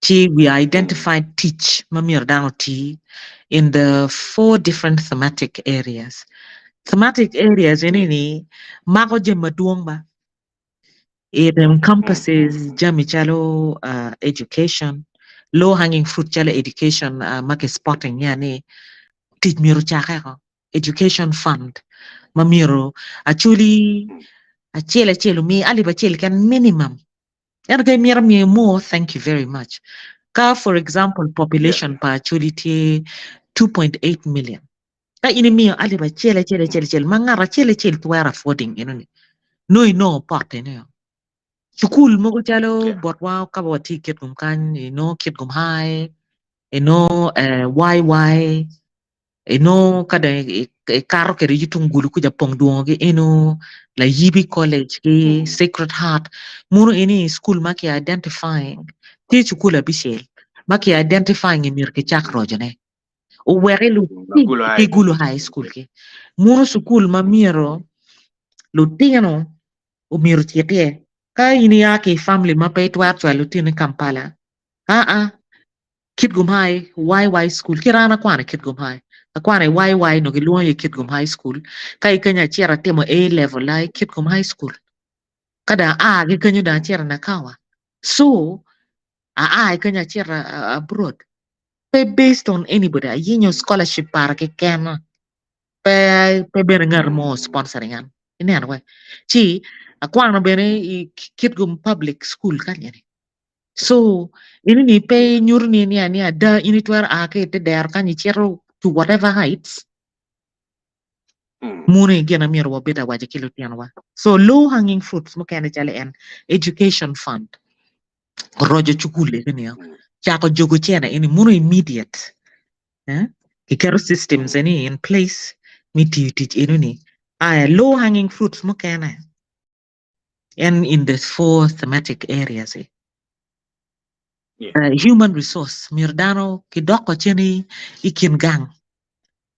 ci we identified tic ma myero dano oti in the four different thematic areas. Thematic areas eni ni mako jami madwong ba. It encompasses jami calo uh, education, low hanging fruit calo education uh, ma ki spotting nya ni tic myero ocake ko. Education fund ma myero actually acel acel omi alip acel keken minimum Ento ka imito miyo more, thank you very much. Ka for example population pa Acholi tye 2.8 million, ka in imiyo alip acel acel acel acel ma ngat acel acel twero affording enoni, nongo inongo pot eno. Cukul mogo calo botwa ka watye i Kitgum kany, inongo Kitgum High, inongo YY, Inongo ka dong ikato kwede ki tung gulu kuca pong dwongo gi eno Layibi College ki Sacred Heart muno eni cukul ma ki identifying tye cukul abicel ma ki identifying ni myero kicak rocone oweki ki Gulu High School ki muno cukul ma myero lutino omyero ocit iye ka in ia ki i family ma pe itwero cwalo lutini Kampala aa Kitgum High, YY School, kit an akwano i Kitgum High, akwano i YY nongo gilwongo iye Kitgum High School, ka i kenyo acito atimo A level a i Kitgum High School, ka dong aa ki kenyo dong acito i Nakawa, so aa ki kenyo acito abroad, pe based on anybody, ayenyo scholarship para kekena, pe pe bene ngat mo sponsoring an, ineno we, ci akwano bene i Kitgum Public School kany eni. So, eni ni pe nyuto ni ni ni ada in itwero a ki ite dero kany icito to whatever heights. Munu aye gin ma myero wabed awaco ki lutinowa. So low hanging fruits mukene calo en education fund, roco cukul eni nio, cako jogo cene eni munu immediate. Eh? Kiketo systems eni in place me tiyo tic eno ni. Aya low hanging fruits mukene en in the four thematic areas i. Yeah. Human resource myero dano kidoko cen i kin gang.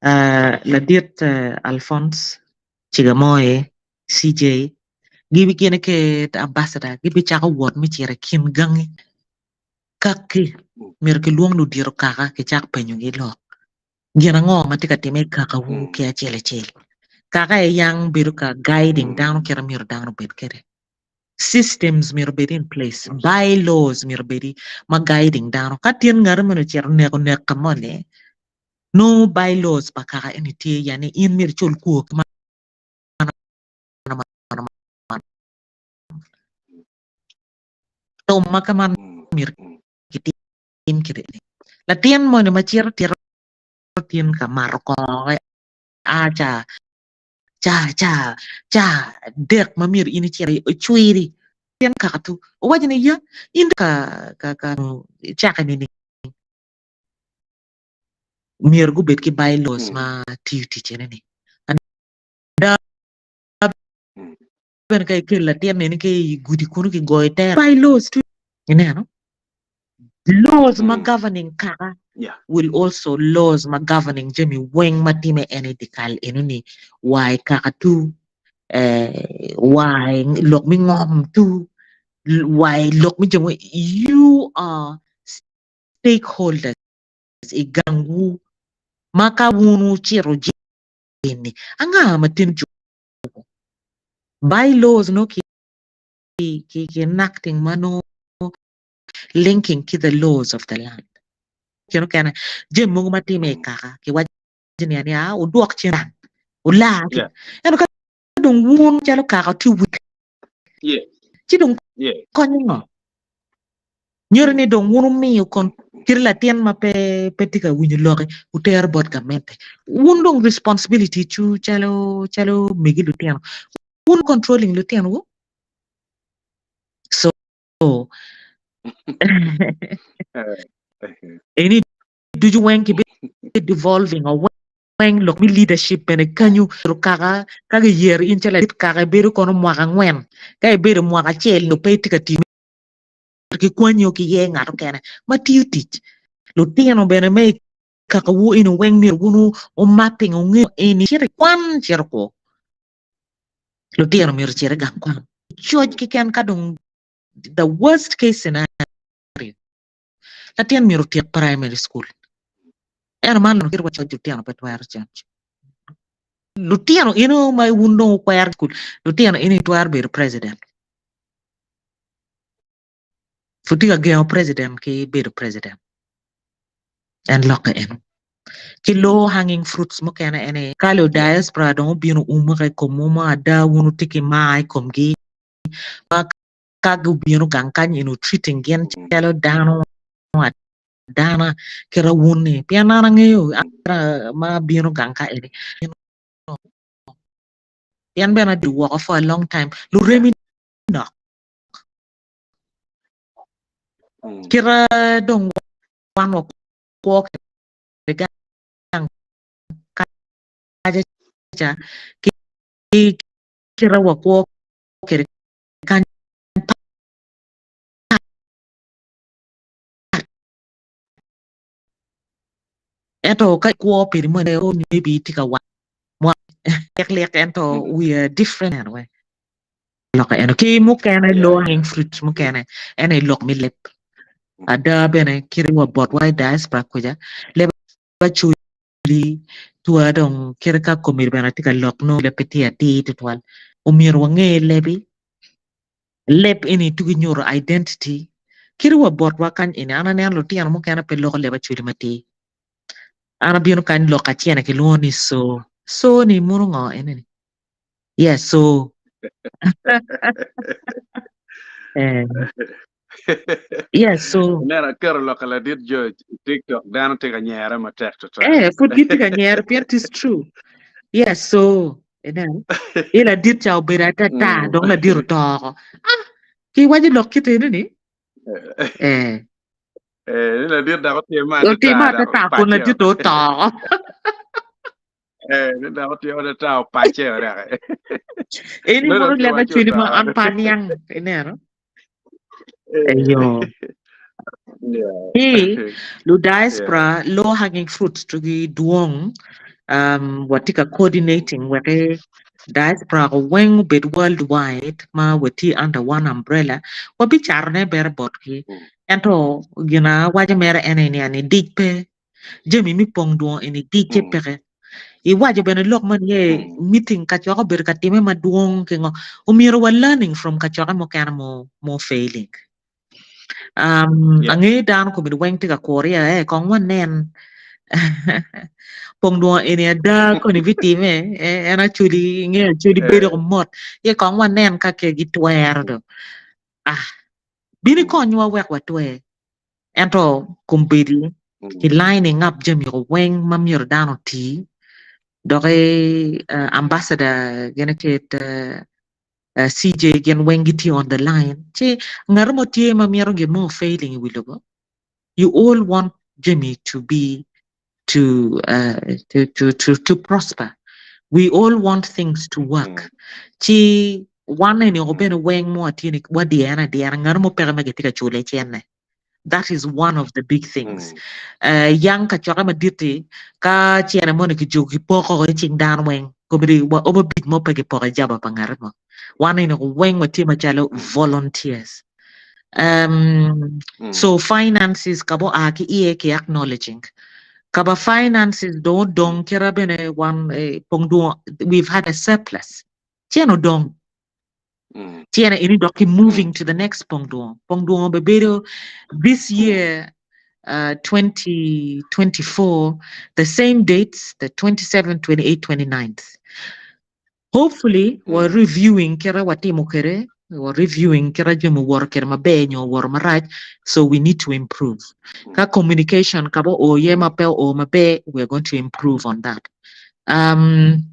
Ladit Alphonse Cigamoye, CJ, gibigine ki ambassador gibicako wot me cito i kin gangi kaki myero kilwong ludito kaka kicak penyogi lok. Gin ango ma tye ka timme i kakawu ki acel acel? Kaka aye yang bedo ka guiding dano kit ma myero dano obed kwede. Systems myero obed in place, by-laws myero obedi ma guiding dano. Ka tin ngati moni ocito oneko nek ka moni, nongo by-laws pa kaka eni tye yani in myero icul kwor ki man man. Tum ma ka man myero kitim. kede ni. Latin moni ma cito tito tin ka mato kongo a ca ca ca ca dek ma myero in icit icwiri tyen kaka tu owaco ni ya in ka ka ka icake nining myero gubed ki bylaws ma tiyo tic ene ni ada bene ka ikelo latin eni ki i gudi kunu kigoyo itere bylaws tu ineno laws ma governing kaka will also laws ma governing jami weng ma time en i dyekal eno ni wa i kaka tu wa i lok me ngom tu wa i lok me jami weng you are stakeholders i gangwu ma ka wun wucito jeni anga ma tin juko bylaws nongo ki ki enacting ma nongo linking ki the laws of the land. Kine mukene jami mogo ma time i kaka kiwaco ni ania wudwok cen gang wular ki ento ka dong wun calo kaka wutye weak ci dong konyo ngo? Nyuto ni dong wun wumiyo kon kit latin ma pe pe tye ka winyo loki wutero bot gamente. Wun dong responsibility cu calo calo megi lutino wun controlling lutino wu so Eni ducu weng ki devolving o weng lok me leadership bene kanyu kaka ka giyero in calo ladit kaka ibedo kono mwaka angwen ka ibedo mwaka acel nyo pe itye ka tiyo ki kwanyi o ki ye ngat okene ma tiyo tic lutino bene me kaka wu eni weng myero wun wu mapping wunge eni cito i kwan cito kwo lutino myero ocit i gang kwan coc keken ka dong the worst case scenario latin myero otyek primary school ento man kit wa coc lutino pe twero coc lutino eno ma wun dong wukwero cukul lutino eni twero bedo president pud tye ka gengo president ki bedo president en lokke eno ki low hanging fruits mukene ene ka lu diaspora dong obino umo ka i komwu mo ada wun wutye ki mar i komgi ma ka gubino gang kany eno treating gin calo dano adana kita wun ni pien an angeyo ma abino gang ka eni pien bene adi woko for a long time luremi nok kita dong wan wakwo kwede gang kaca ca ki kita wakwo kwede kany pat. Ento ka ikwo piri moni maybe itye ka mwaka lik lik ento we are different anyway. Lok eno ki mukene low hanging fruit mukene en aye lok me leb. Ada bene kit wa botwa i diaspora kuca leb acoli tua dong kit ka komiti bene atye ka lok nongo leb pe tye atir tutwal. Omyero wange lebi Leb eni tugi nyuto identity kadi wa botwa kany eni an aneno lutino mukene pe loko leb acholi matir an abino kany lok acene kilwongo ni so so ni mono ngo ene ni yeah so eh yeah so Ineno aketo lok ka ladit George i TikTok dano tye ka nyere matek twatwal. Eh, pud gitye ka nyere pien it is true. Yeah, so ineno i ladit ca obedo atata Mm. dong ladit oto oko. Ah, kiwaco lok kit eno ni eh Eh, ni ladit dok otime atata otime dok atata kun opace ladit o. oto oko. Eh, ni dok otime atata opace o dok. Eni Nongo mono dok leb kiwaco acwali oto ma an oko. pe aniang ineno. Eyo. Yeah. Ki lu Yeah. diaspora low hanging fruit tugi dwong um, watye ka coordinating wek diaspora ko weng obed worldwide ma watye under one umbrella wabicatone bere botgi Mm. ento gin awaco mere en aye ni ani dic pe jami me pong dwong eni dicce Mm. peke Iwaco bene lok man ni Mm. meeting kacokke obedo ka time madwong ki ngo omyero wa learning from kacokke mukene mo mo failing. Um, Yeah. angeyo dano komedi weng tye ka kuro ya eh kong wanen pong dwong eni ada koni bitime eh, en acoli inge acoli bedo Eh. ko mot ye kong wanen ka ke gitwero do ah bino Mm. ikonywa wek watwer. Ento kombeddi ki lining up jami weng ma myero dano oti doki ambassador gin ki CJ gin weng gitye on the line ci ngat mo tye ma mito gin mo failing i wi lobo you all want jami to be to to to to to prosper we all want things to work ci wan eni bene weng mo watye ni wadyere adyera ngat mo peke ma gitye ka cule cene that is one of the big things yang kacokke madit-ti ka cene moni kijuko kipoko i cing dano weng kobedi wa obo abic mo pe kipoko i jaba pa ngati mo wan eni weng watye macalo volunteers so finances ka bo a ki iye ki acknowledging ka ba finances dong odong kite bene wan pong dong we've had a surplus cene odong Tyene eni dok ki moving to the next pong dwongo. Pong dwongo be bedo this year 2024 the same dates the 27, 28, 29th. Hopefully wa reviewing kite watimo kwede wa reviewing kite jami owoto kwede maber nyo owoto marac so we need to improve. Ka communication ka ba oo iye ma pe oo maber we are going to improve on that. Um,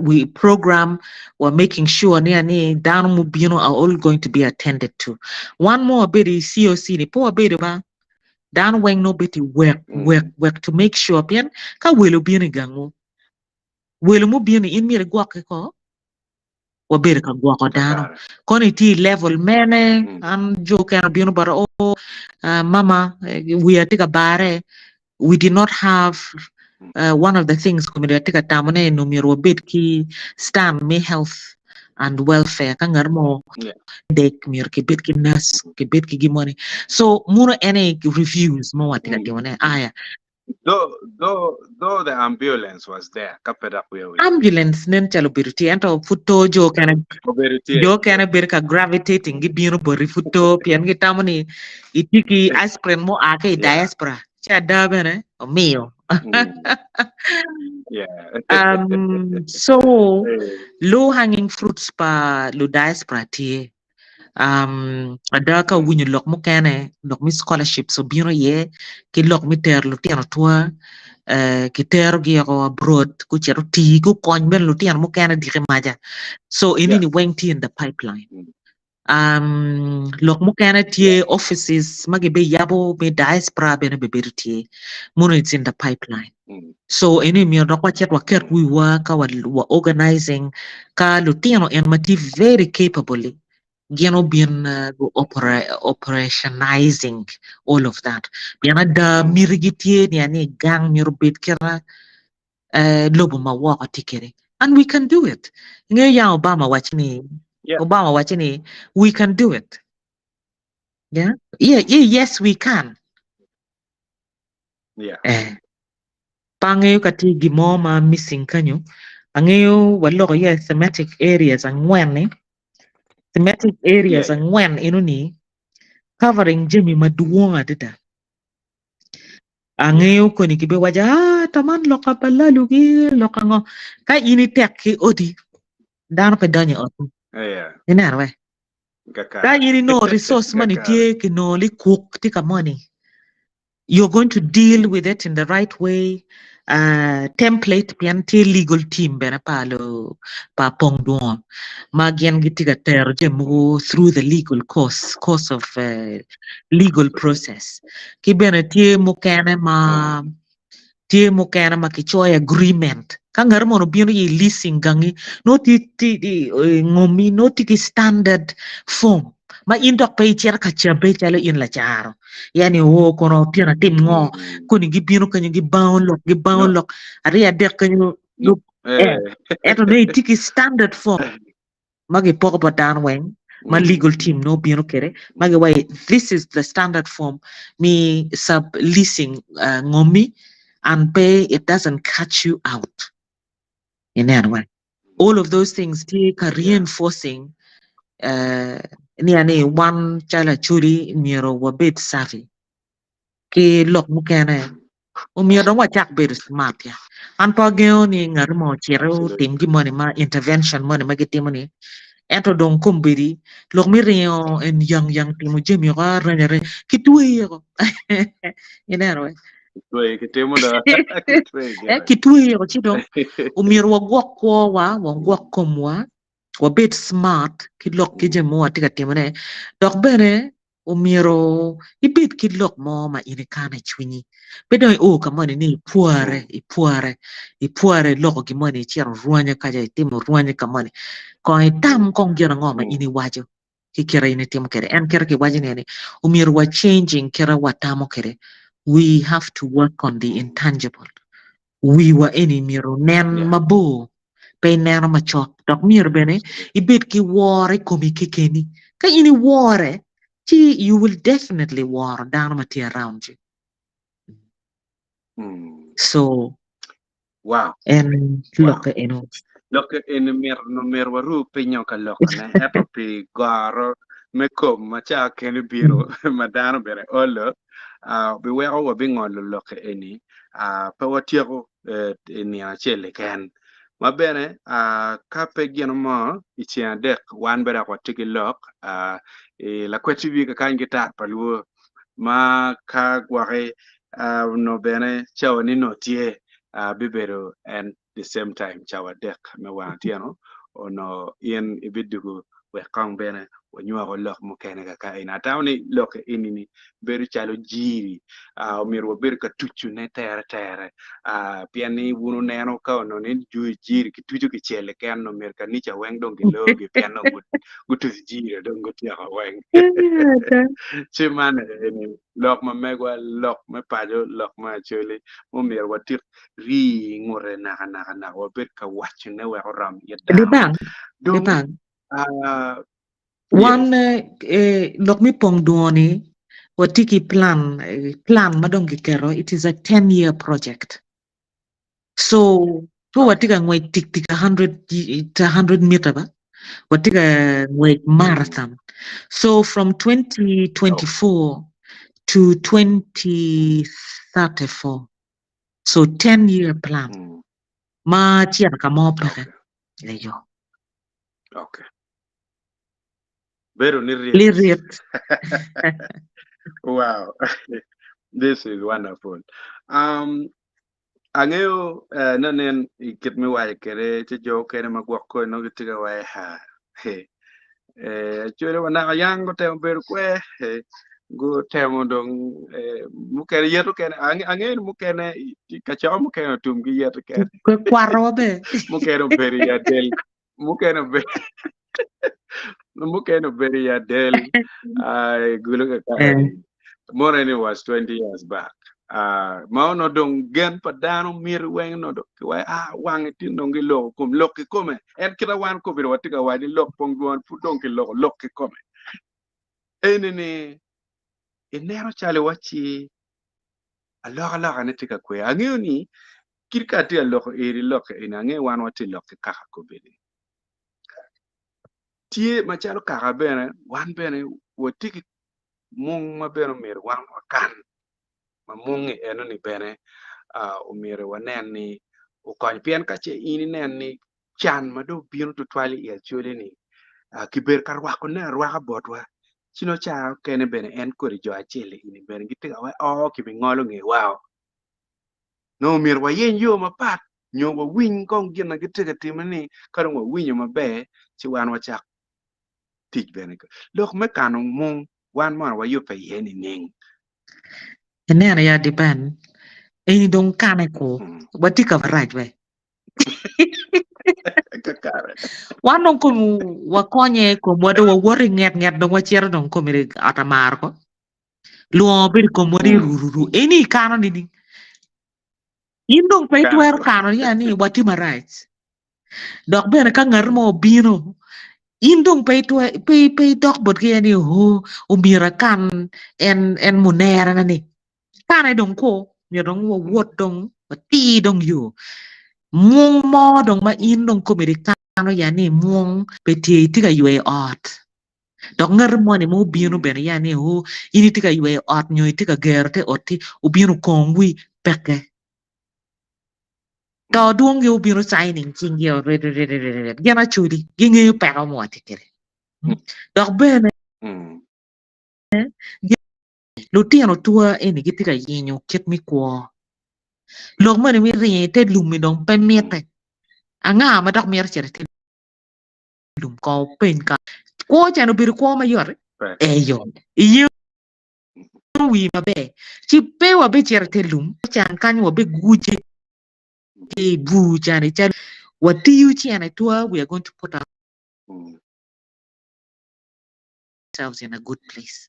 we program we're making sure ni ani dano mubino are all going to be attended to. One more wabedo i COC ni pe wabedo ba dano weng nongo bedo i wek wek wek to make sure pien ka welo obino i gangwu welo mubino in myero igwokke ko wabedo ka gwoko dano Kakare. kono itye i level mene Mm. an jo okene obino bota oh uh, mama eh, wiya tye ka bare we did not have uh, one of the things komedi atye ka tamo ne ni myero wabed ki stand me health and welfare ka ngat mo Yeah. dek myero kibed ki nurse kibed ki gin moni so muno ene reviews mo watye ka Mm. timo ne aya Though, though, though the ambulance was there, ka pe dok wiya owil. Ambulance nen calo obedo tye ento pud to jo okene Obedo tye. jo okene bedo ka gravitating gibino boti pud to pien gitamo ni itye ki aspirin mo a ki i Yeah. diaspora ci ada bene omiyo. Mm. Yeah. Um, so Eh, low hanging fruits pa lu diaspora tye. Um, ada ka owinyo lok mukene, lok me scholarships obino iye, ki lok me tero lutino tua, eh, kiterogi oko abroad, gucito tii, gukony bene lutino mukene diki maca. So Yeah. enini weng tye in the pipeline. Um, lok mukene tye offices ma gibiyabo me diaspora bene bibedo tye. Muno it's in the pipeline. Mm. So eni myero dok wacit waket wiwa ka wa, wa organizing ka lutino en ma tye very capable gin obin uh, go opera, operationizing all of that. Pien ada Mm. mitigi tye ni ani gang myero obed kita uh, lobo ma woko tye kede. And we can do it. Ngeyo yang Obama waco ni Yeah. Obama waco ni we can do it. Yeah? Yeah, yeah, yes we can. Yeah. Eh. Pe angeyo ka tye gin mo ma missing kenyo, angeyo waloko iye thematic areas angwen-ni, thematic areas Yeah, yeah. angwen eno-ni covering jami madwong adada. Yeah. Angeyo koni gibiwaco ah to man lok pa balalu ki lok ango, ka in itek ki odi dano pe donyo i ot-ti, Yeah. ineno we? Ka Kakare. in inongo resource moni Kakare. tye kinongo likuk tye ka moni you're going to deal with it in the right way uh, template pien tye legal team bene pa lo pa pong dwongo ma gin gitye ka tero jami mogo through the legal course course of uh, legal process ki bene tye mukene ma tye mukene ma kicoyo agreement ka ngat mono obino i leasing gangi nongo tye tye eh, ngomi nongo tye ki standard form ma in dok pe icito ka cabbe calo in lacaro yani o kono otyeno atim ngo koni gibino kenyo gibango lok gibango No. lok aryo adek kenyo lub Eh. ento nongo itye ki standard form ma gipoko bot dano weng ma legal team nongo bino kwede ma giwaco this is the standard form me sub leasing uh, ngomi and pe it doesn't catch you out ineno wa all of those things tye ka reinforcing uh, ni ani wan calo acholi myero wabed savvy ki lok mukene omyero dong wacak bedo smart ya. An pe agengo ni ngat mo ocit otim gin moni ma intervention moni ma gitimo ni. Ento dong kombeddi lok me ringo en yang yang timo jami oko areny areny ki tweyi oko. Ineno we? Kitweyi kitimo do. Kitweyi Eh, gire. ki tweyi oko ci dong omyero wagwok kwowa, wagwok komwa, wabed smart ki lok ki jami ma watye ka timone dok bene omyero ibed ki lok mo ma in ikano i cwinyi. Pe dong io ka moni ni ipware, ipware, ipware iloko gin moni icito orwanya kaca itimo orwanya ka moni. Kong itam kong gin ango ma in iwaco ki kite in itimo kwede. En kite kiwaco ni omyero wa changing kite watamo kwede. We have to work on the intangible. Wiwa eni myero onen mabor, pe ineno macok, dok myero bene ibed ki woro i komi kekeni. Ka in iwore, ci you will definitely woro dano ma tye around you. So, Wow. en Wow. lokke eno. Lokke eni myero myero waru pinyo ka lokone ento pi goro me kom ma ca kene bino ma dano bene olo ah, biweko wabingolo lokke eni ah, pe watyeko eh, i nino acel keken. Ma bene ah, ka pe gin mo i ceng adek wan bene dok watye ki lok ah, i Lakwed TV kakany ki tar pa luo ma ka gwoki ah, onongo bene cawa ni nongo tye ah, bibedo en the same time cawa adek me wang otyeno onongo in ibidugo wek kong bene wanywako lok mukene kaka eni. Atamo ni lok eni ni bedo calo jiri uh, omyero wabedo ka tucone tere tere uh, pien ni wun wuneno ka onongo ni jiri kituco kicel keken onongo myero kanica weng dong gilogi pien dong gutuco jiri dong gutyeko weng. Ci man eni lok ma megwa, lok me paco, lok me Acholi mumyero watik rii ngute naka naka naka wabed ka wacone wek orom it dano. Dibang, Dong dibang. uh, Wan yes. eh, lok me pong dwongo ni watye ki plan, eh, plan ma dong giketo, it is a 10 year project. So, pe watye Okay. ka ngwec tik tik 100, 100 meter ba, watye ka ngwec Mm. marathon. So from Okay. 2024 to 2034, So 10 year plan Mm. ma cito ka mo peke. Okay. Eyo. Okay. Bedo ni ryet. Liryet. Wow. This is wonderful. Um, angeyo eh, nanen i kit me waco kwede ci jo okene ma gwok koni nongo gitye ka waco ha he eh, acwele wa naka yang gutemo bedo kwe eh, gutemo dong eh, mukene yet okene angeyo ni mukene kacokke mukene otum ki yet kene Kwe kwaro wa be. mukene obedo i adel mukene obedo mukene obedo i adel uh, gulu Eh. kakare more ni was 20 years back uh, ma ono dong gen pa dano miti weng no dong kiwaco ah wange tin dong giloko kom lok kikome en kita wan kobedo watye ka waco ni lok pong dwon pud dong kiloko lok kikome eni ni ineno calo iwacci alokaloka-ne tye ka kwer angeyo ni kit ka atye ka loko eri lok eni angeyo wan watye lok ki kaka kobedi tye macalo kaka bene wan bene watye ki mung ma bene omyero wan wakan ma mung-ngi enoni bene omyero wanen ni okony pien ka ce in inen ni can ma dong obino tutwal i Acholi-ni kibedo ka rwakone arwaka botwa ci nongo ca okene bene en kodi jo acel-li eni bene gitye ka weko oo kibingolo ngewa o nongo myero wayeny yo mapat nyo wawiny kong gin ma gitye ka timone-ni ka dong wawinyo maber ci wan wacak tic bene. Lok me kano mung wan mono wayubbe iye nining? Ineno ya Dipen, eni dong kane ku, Mm. watye ka marac we. Kakare. Wan dong kom wakonye komwa dong wawoto i nget nget dong wacito dong kom i ot amaro ko. Lwongo bedo i komwa ni Mm. rururu. Eni ikano nining? In dong pe Kano itwero ko. kano ya ni watye marac. Dok bene ka ngat mo obino, in dong pe itwe pe pe idok botgi iye ni oho omyero akan en en munerana ni. Kane dong ko myero dong wawot dong watir dong yo. Mung mo dong ma in dong komedi ikano ya ni mung pe tye itye ka yweyo ot. Dok ngat moni ma obino bene ya ni oho in itye ka yweyo ot nyo itye ka gero te ot-ti obino okong wi peke. To dwongi obino signing cinggi o rit rit rit rit gin acoli gingeyo peko ma watye kwede. Dok bene lutino tua eni gitye ka yenyo kit me kwo. Lok moni me ringo ite lum-mi dong pe mitte. Anga ma dok mito cito ite lum kong wupeny ka kwo ca ni obedo kwo mayot? Eyo. Iyengo wii maber ci pe wabicito ite lum can kany wabiguce ki i bur cani calo watiyo cene tua we are going to put ourselves in a good place.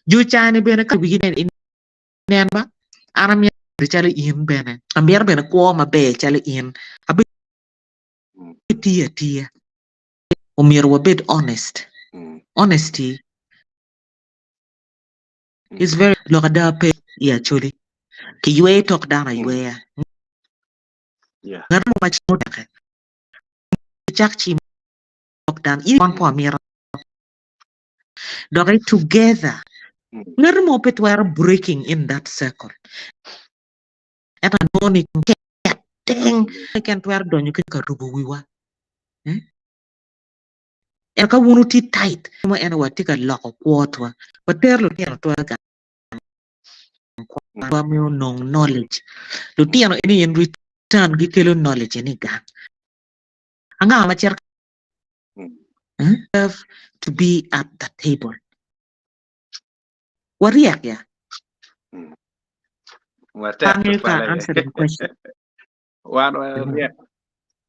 Jo cani bene ka wigi nen inen ba an amito calo in bene amito bene kwo maber calo in abitiyo atiya omyero wabed honest honesty is very lok ada pe i Acholi kiyweyo tok dano ayweya ngat mo ma cimo teke cak cimo tok dano in wan pe wamito dok i together ngat mo pe twero breaking in that circle ento anongo ni tek teng keken twero donyo ki ka rubo wiwa. Ento ka wun wutye tight, mo en watye ka loko kwotwa, watero lutino twa gang kwanwa me onong knowledge. Lutino eni in return gikelo knowledge eni i gang. Anga ma cito have to be at the table. Waryek ya. Watek Angeyo ka tutwal aye. answering question. Wan waryek.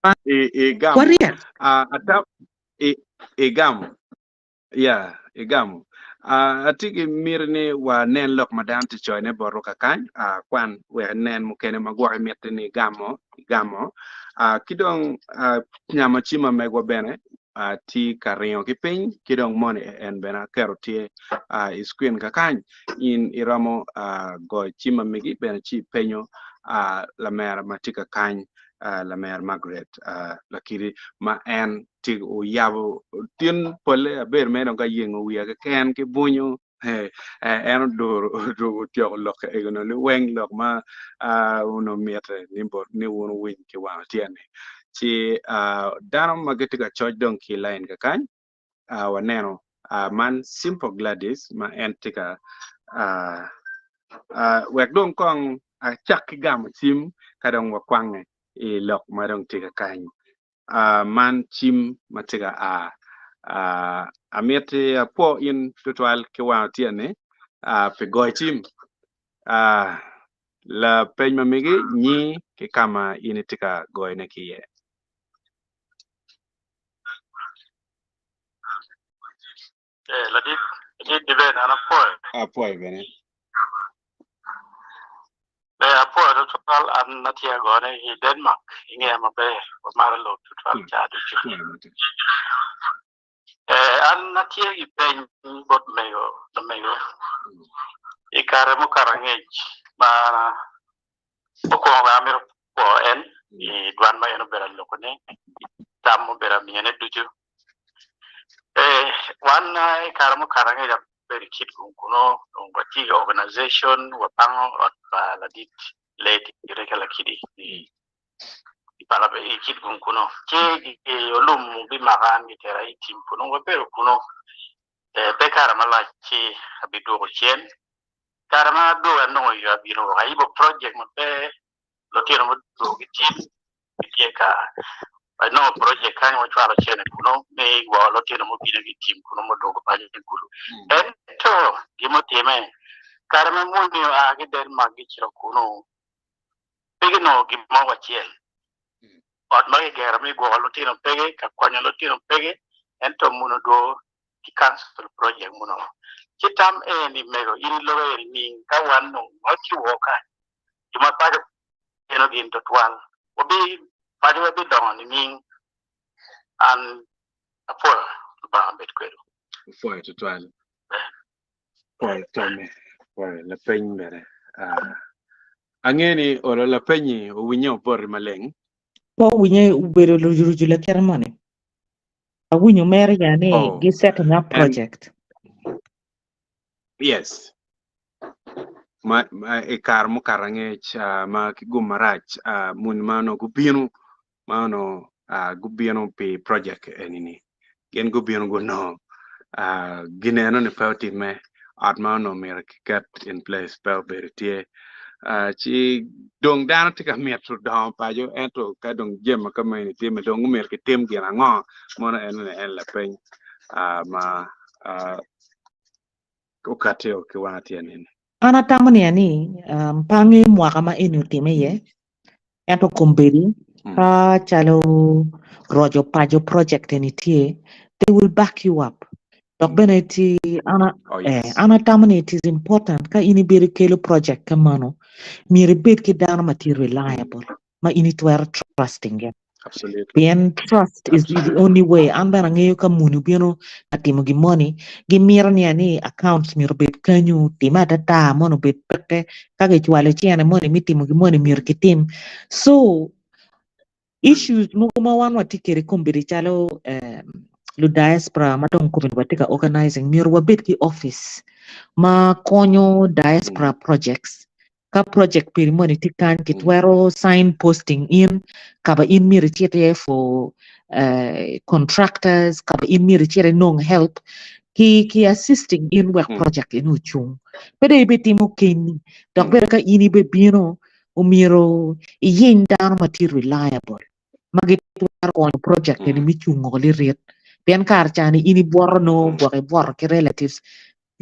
I igamo. Waryek. Ah, ata i igamo. Yeah, igamo. Ah, atye ki miti ni wanen lok ma dano tye coyone botwa kakany. Ah, kwan wek inen mukene ma gwok imiti ni igamo, igamo. Ah, ki dong ah, nyamo cim ma megwa bene ah, tye ka ringo ki piny ki dong moni en bene aketo tye ah, i screen kakany. In iromo ah, goyo cim ma megi bene ci ipenyo ah, lamera ma tye kakany Lamer Margaret Lakidi ma en tye oyabo tin pole aber mere dong ka yengo wiya keken ki bunyu en oduro otyeko lok ego liweng lok ma onongo mitte ni wun wuwiny ki wang otyeno-ni ci dano ma gitye ka coc dong ki i lain kakany waneno man Simple Gladys ma en tye ka wek dong kong acak ki gamo cim ka dong wakwange i lok ma dong tye ka kany. Man cim ma tye ka a. Amiti apwo in tutwal ki wang otyeno-ni pi goyo cim. Lapeny ma megi nyi ki ka ma in itye ka goyone ki iye. Eh, ladit, ladit Diben, an apwoyo. Apwoyo bene. Ber, apwoyo tutwal an atye agone i Denmark, ingeya maber, wamaro lok tutwal ca ducu. Eh, an atye ki peny bot mego, lamego, i kare mukato angec ma Mukwongo bene amito pwo en i dwan ma en obedo alokone, tam ma obedo amiyone ducu. Ee, wan i kare mukato angec abedo i Kitgum kunu, dong watye i organization, wapango ot pa ladit Lady Reka Lakidi i pala i Kitgum kunu. Ci olum bimaka an gitera i tim kunu, wabedo kunu. Ee, pe kare malac ci abidwogo cen. Kare ma adwogo anongo yo abino woko ayibo project maber lutino mudwogo gitye gitye ka anongo project kany wacwalo cene kunu me gwoko lutino mubino ki tim kunu mudwogo paco i Gulu. Ento gin mutime kare ma muni oa ki Denmark gicito kunu pe ginongo gin mo wacel. Ot ma kigero me gwoko lutino peke, ka konyo lutino peke ento muni odwogo ki cancel project muno. Ci tam eni mego in ilobo eni ning ka wan dong watye woko kany jo ma paco geno gin twatwal wabi paco wa bidongo nining an apwoyo Lubanga obed kwedwu. Apwoyo twatwal. Apwoyo tame. Apwoyo lapeny bene. Ah, ange ni olo lapenyi owinye oboti maleng. Pe owinye obedo rucurucu lakite moni. Awinyo mere ya ni Oh, gi setting up and project. yes. Ma i kare mukato angec ma ki gum marac muni ma onongo gubino ma onongo gubino pi project eni-ni gin gubino gunongo gineno ni pe otimme ot ma onongo myero kiket in place pe obedo tye ci dong dano tye ka mito dongo paco ento ka dong jami ma kameni tye ma dong myero kitim gin ango mono enoni en lapeny ma okatio ki wang atyeni-ni. An atamo niya ni pe angeyo mwaka ma eni otime iye ento kombeddi ka calo roco paco project eni tye they will back you up dok bene tye an Oh yes. an atamo ni it is important ka in ibedo ikelo project ka meno myero ibed ki dano ma tye reliable ma in itwero trusting gi. Absolutely. Pien trust is the Absolutely. only way. An bene angeyo ka muni obino ka timo gin moni, gimito niya ni accounts myero obed kenyo, time atata mono obed peke, ka gicwalo cene moni me timo gin moni myero kitim. So, issues mogo ma wan watye kwede kombeddi calo eh, lu diaspora ma dong kombeddi watye ka organizing, myero wabed ki office ma konyo diaspora projects Ka project piri moni tye kany kitwero sign posting in kaba in myero icit iye for contractors kaba in myero icit inong help ki ki assisting in wek project eni ocung. Pe dong ibitimo keni dok bene ka in ibebino omyero iyeny dano ma tye reliable ma gitwero konyo project eni me cungo lirit pien kare cani in ibwoto nongo gwok ibwoto ki relatives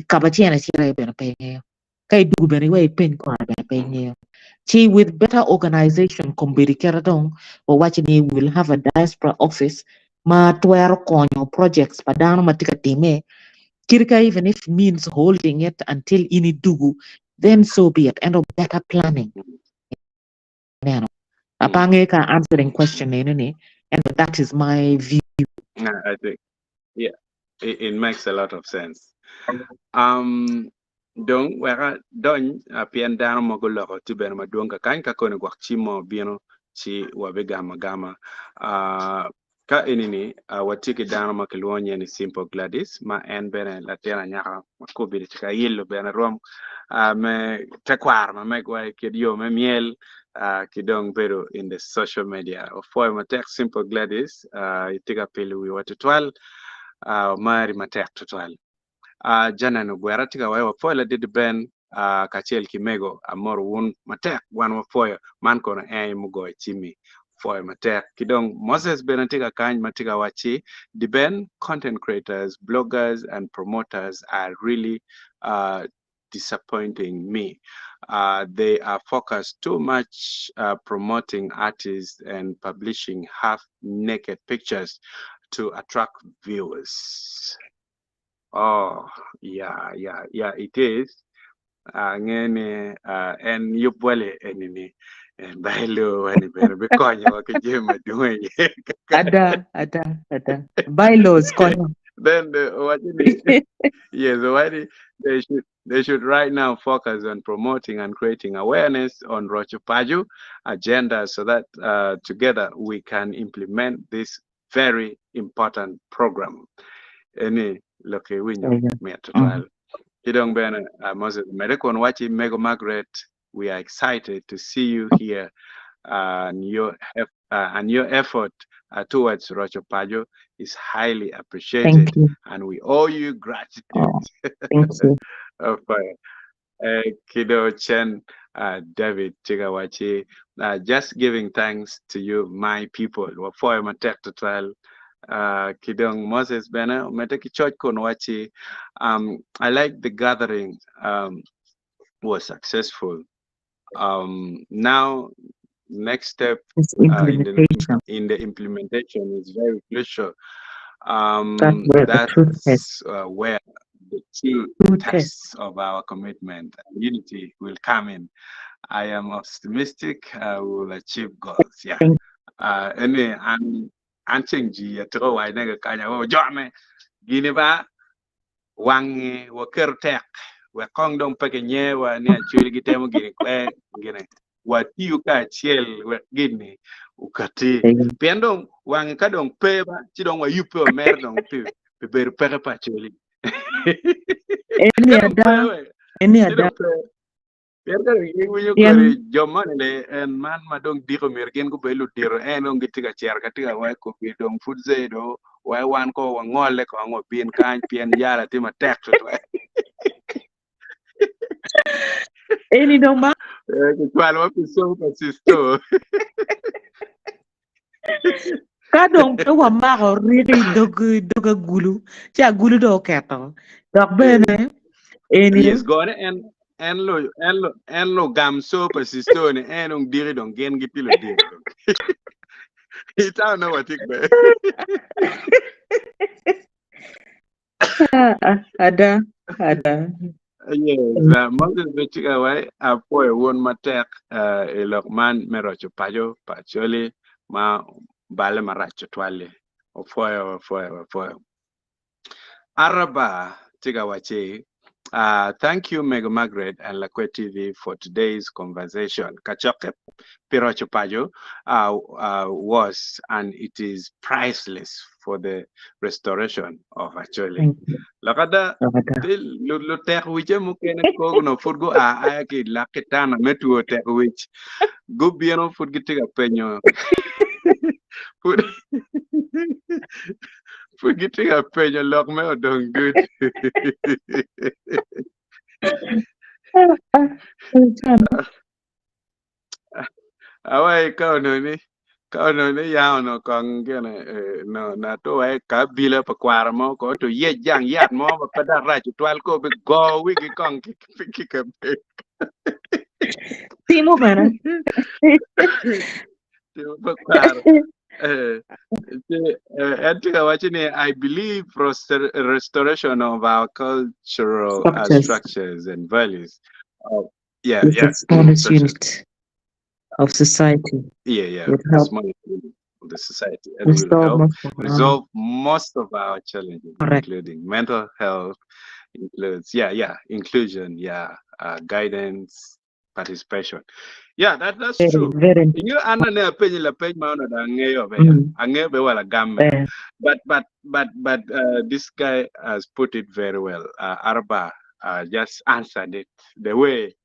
kaba cene acita iye bene pe ingeyo. ka idwogo bene iwek ipeny kore bene pe ingeyo. Ci with better organization kombeddi kite dong wawaco ni we will have a diaspora office ma twero konyo projects pa dano ma tye ka time kadi ka even if means holding it until in idwogo then so be it ento better planning ineno. Pe angeyo ka answering question eno ni ento that is my view. I think yeah, it, it makes a lot of sense. Um, dong wek adony pien dano mogo loko tye bene madwong kakany ka koni gwok cim mo obino ci wabigamo agama. Uh, ka enini uh, watye ki dano ma kilwongo nyinge ni Simple Gladys ma en bene latin anyaka ma kobedo tye ka yelo bene rwom uh, me tekwaro ma megwa i kit yo me myel uh, ki dong bedo in the social media. Opwoyo matek Simple Gladys uh, itye ka pilo wiwa tutwal uh, mari matek tutwal. Uh, Janan Ogwera tye ka wayo wapwoyo ladit Ben uh, kacel ki mego amoro wun matek wan wapwoyo man kono en aye mugoyo cimmi pwoyo matek ki dong Moses bene tye ka kany ma tye ka wacci the Ben content creators bloggers and promoters are really uh, disappointing me uh, they are focused too much uh, promoting artists and publishing half naked pictures to attract viewers Oh, yeah, yeah, yeah, it is. Ange ni en yub wale eni ni en bylaw wani bene bikonyo wa ki jami madwong iye. Ada, ada, ada. Bylaws konyo. Then the, waco ni, yes, wani they should right now focus on promoting and creating awareness on Roco Paco agenda so that together we can implement this very important program. Eni lok iwinyo mit tutwal. Ki dong bene uh, Moses omedde kun wacci Mego Margaret, we are excited to see you here uh, and your uh, and your effort uh, towards Roco Paco is highly appreciated Thank you. and we owe you gratitude. Oh, thank you. Of, uh, Ki do cen David tye ka wacci, Just giving thanks to you my people. Wapwoyo matek twatwal. Ki dong Moses bene omedde ki coc kun wacci, I like the gathering was successful. Now next step It's uh, in the implementation. in the implementation is very crucial. That's where the truth test. That's where the true True test. tests of our commitment and unity will come in. I am optimistic we will achieve goals. Yeah. Thank Anyway, an an ceng ji atiko waco ne kanya wa ojone gini ba wangi waketo tek wek kong dong pe kinyewa ni actually gitemo gini kwe gini watiyo kacel wek gini okati you. pien dong wangi ka dong pe ba ci dong wayubbe wa mere dong pi pi bedo peke pa actually Eni ka dong pe ada, we eni ci ada. dong pe. Pien ka dong iwinyo Pien kodi jo moni ni en man ma dong diko myero gin gubed ludito en dong gitye ka cito ka tye ka wai kopi dong pud zee do wai wan ko wangole kong wabin kany pien yala tye matek tutwal. eni dong ma Eh, Kicwalo wa pi sobo pa sisto. Ka dong pe wamako riko i dog i dog agulu, ci agulu dong oketo. Dok bene eni Yes, gone en en lo en lo en lo gam so pa sisto ni en dong diki dong gin gitye ludito dong. Itamo na watye kwede. Ada, ada. Yes, Moses Bechika wai apwoyo wun matek i lok man me roco paco pa Acholi ma balle marac tutwal-li. Wapwoyo, wapwoyo, wapwoyo. Araba tye ka wacci, Thank you Mego Margaret and Lakwed TV for today's conversation. Kacokke pi roco paco was and it is priceless for the restoration of Acholi. Thank you. Lok ada, Lok ada. ti lutek wice mukene kono pud gua aya ki i lak kitana me two tek wic. Gubino pud gitye ka penyo. Pud pud gitye ka penyo lok me odong good. Awai ka onongo ni ka onongo ni ya onongo kong gine eh, no na to wai ka abila pa kwara mo ko to yec jang yat mo ma pe dok rac tutwal ko bi go wigi kong ki ki kabedo. Timo bene. Timo pa kwara. Eh, ci, eh, en tye ka waco ni I believe restoration of our cultural Structures. structures and values. Oh, yeah, Is yeah. the smallest Structures. unit of society. Yeah, yeah. Would The help smallest unit of the society and will restore help most of our resolve most of our challenges, Correct. including mental health, includes yeah, yeah, inclusion, yeah, guidance, participation. Yeah, that's Very, true. very You anna ne apenyi la peny ma ono ang'eyo be ya. Ang'eyo be wala gamme. But this guy has put it very well. Arba just answered it the way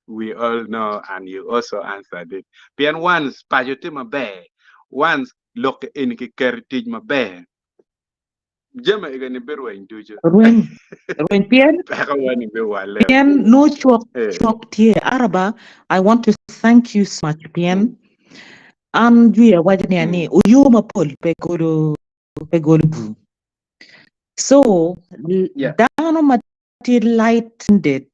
we all know, and you also answered it. Pien once paco tye maber, once lok eni kiketo i tic maber, jami ega ni birweny ducu. Rweny, rweny pien Peko wani biwalle. pien no chwok chwok tye Araba. I want to thank you so much pien an jwi awaco ni ani oyo mapol pe golo pe golo bur. So dano ma tye light-minded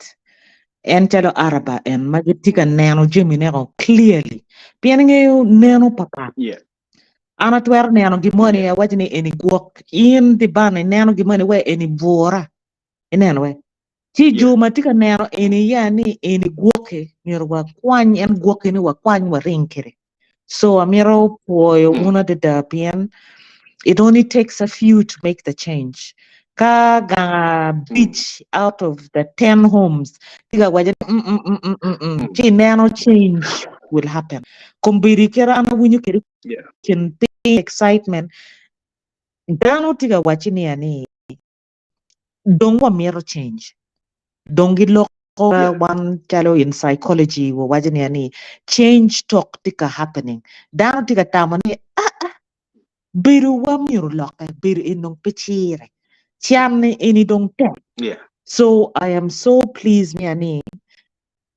en calo Araba en ma gitye ka neno jami neko clearly pien ingeyo neno papat. An atwero neno gin moni awaco ni eni gwok in di bana ineno gin moni we eni bura ineno we ci jo ma tye ka neno eni ya ni eni gwoki myero wakwany en gwoki ni wakwany waring kwede. So amito pwoyo wun adada pien it only takes a few to make the change. Ka gang abic out of the 10 homes tye ka waco ni mm mm mm mm mm mm ci ineno change will happen. Kombeddi kit an awinyo kwede kin piny excitement dano tye ka wacci niya ni dong wamito change dong giloko wan calo in psychology wawaco niya ni change talk tye ka happening dano tye ka tamo ni ah ah bedo wa myero olokke bedo eni dong pe cire can ni eni dong tek so I am so pleased niya ni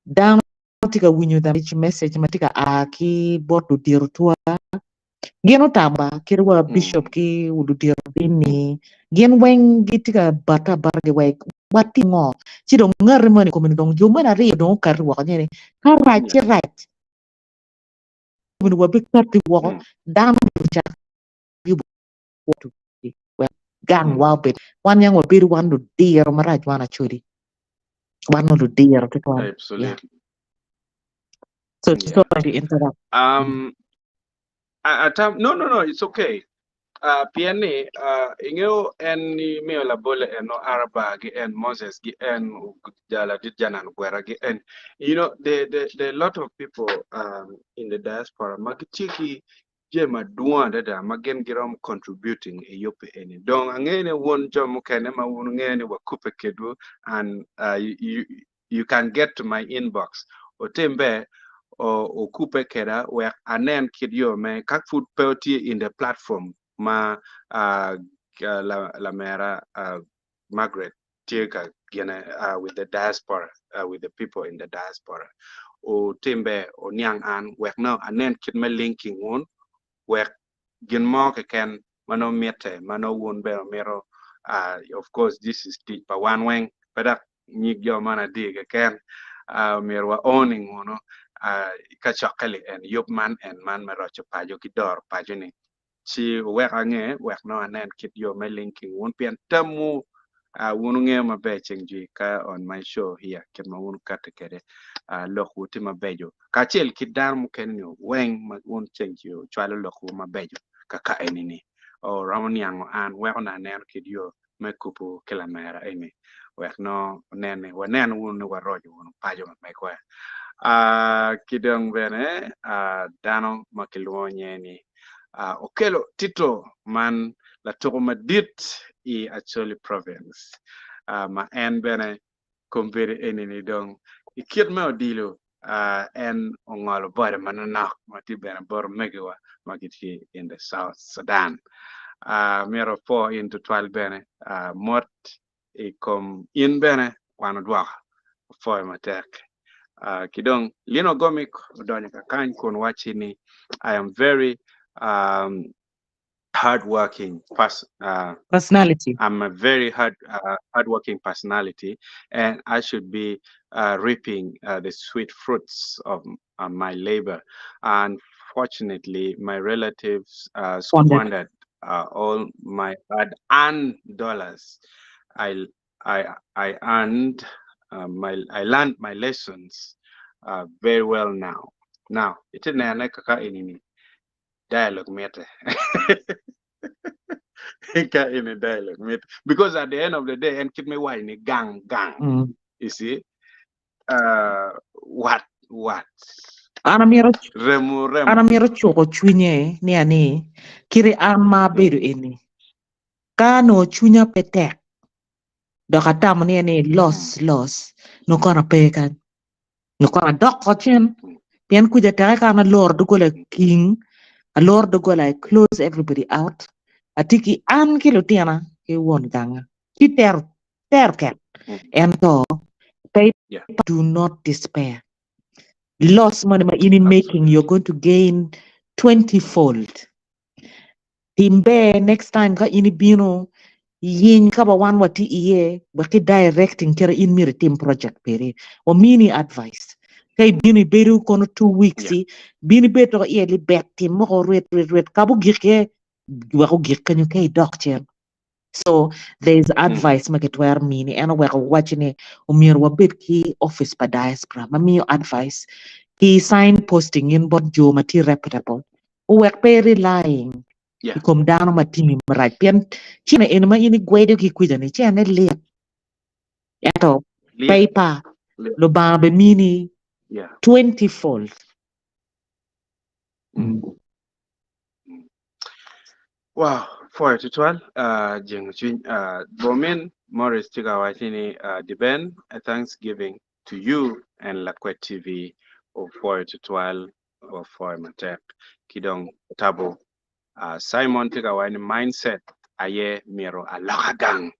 dano tye ka winyo the message ma tye ka a ki bot ludito tua gin otamo ba kit wa bishop ki ludito dini gin weng gitye ka bate abata gi wek watim ngo ci dong ngati moni kome ni dong jo moni aryo dong okati woko nye ni ka rac ci rac kome ni wabikati woko dano myero ocak yubo wek gang wa obed wan yang wabedo wan ludiro marac wan acholi wan ludiro tutwal yeah. Absolutely. So Yeah. sorry to interrupt. No, no, no, it's okay. Pien ni ingeyo en ni miyo labole en no Araba gi en Moses gi en jala dit janan gwera gi en you know the lot of people in the diaspora ma gitye ki jami madwong adada ma gin giromo contributing i yub eni. Dong angeyo ni wun jo mukene ma wun ngeyo ni wakubbe kedwu and you can get to my inbox. Otim ber okubbe keda wek anen kit yo me ka pud pe otye in the platform ma lamera Margaret tye ka gine with the diaspora, with the people in the diaspora. Otim ber oniang an wek nongo anen kit me linking wun wek gin mo keken ma nongo mitte ma nongo wun bene wumito of course this is tic pa wan weng pe dok nyig jo man adi keken myero wa owning wunu kacokke li en yub man en man me roco paco ki doro paco ni ci wuwek ange wek nongo anen kit yo me linking wun pien tamwu wun wungeyo maber ceng jwi ka on my show here kit ma wun wukati kwede lokwu tye mabeco kacel ki dano mukene ni weng ma wun ceng jwi wucwalo lokwu mabeco kaka eni ni oromo niango an weko nongo aneno kit yo me kubo ki lamera eni wek nongo onen ni wanen wunu ni waroco wunu paco ma megwa. Ki dong bene dano ma kilwongo nyinge ni Okello Tito man latuko madit i Acholi Province ma en bene kombeddi eni-ni dong i kit me odilo en ongolo boda manonok ma tye bene bot omegiwa ma gitye in the South Sudan. Myero apwo in tutwal bene mot i kom in bene wan odwoka apwoyo matek. Ki dong Lino Gomik odonyo kakany kun wacci ni I am very um, hardworking person. Personality. I'm a very hardworking personality, and I should be reaping the sweet fruits of my labor. Unfortunately, my relatives Squandered. squandered all my hard-earned dollars. I I I earned my I learned my lessons very well now. Now, iti nene kaka inini dialogue mitte. Ka ini dialogue mitte. Because at the end of the day, en kit me waco ni gang gang. You see? Wat wat. An amito Remo an remo. amito cuko cwinye ni ani kiti an ma abedo eni ka onongo cwinya pe tek dok atamo ni ni los los nongo kono ape kany nongo kono adok ko cen pien kuca teke ka an aloro doggola king aloro doggola I close everybody out atye ki an ki lutina ki won ganga ci tero tero ket ento pe do not despair loss money ma in i making you're going to gain 20 fold tim ber next time ka in ibino yiny ka ba wan watye iye wek ki directing kit in myero itim project piri wamini advice ka ibino ibedo kono 2 weeks bino ibed dok iye libet tim moko rwet rwet rwet ka bugik iye wek ogik kenyo ka idok cen. So there is advice ma kitwero mini en oweko waco ni omyero wabed ki office pa diaspora ma miyo advice ki sign posting in bot jo ma tye reputable owek pe relying i kom dano ma timi marac pien cene eni ma in igwedo ki kwica ni cene lit ento pe ipa Lubanga be mini 20 fold. Wow, pwoyo tutwal jengo cwiny. Bomin Morris tye ka waco ni Deben, a thanksgiving to you and Lakwet TV opwoyo tutwal wapwoyo matek. Ki dong tabo Simon tye ka waco ni mindset aye myero aloka gang.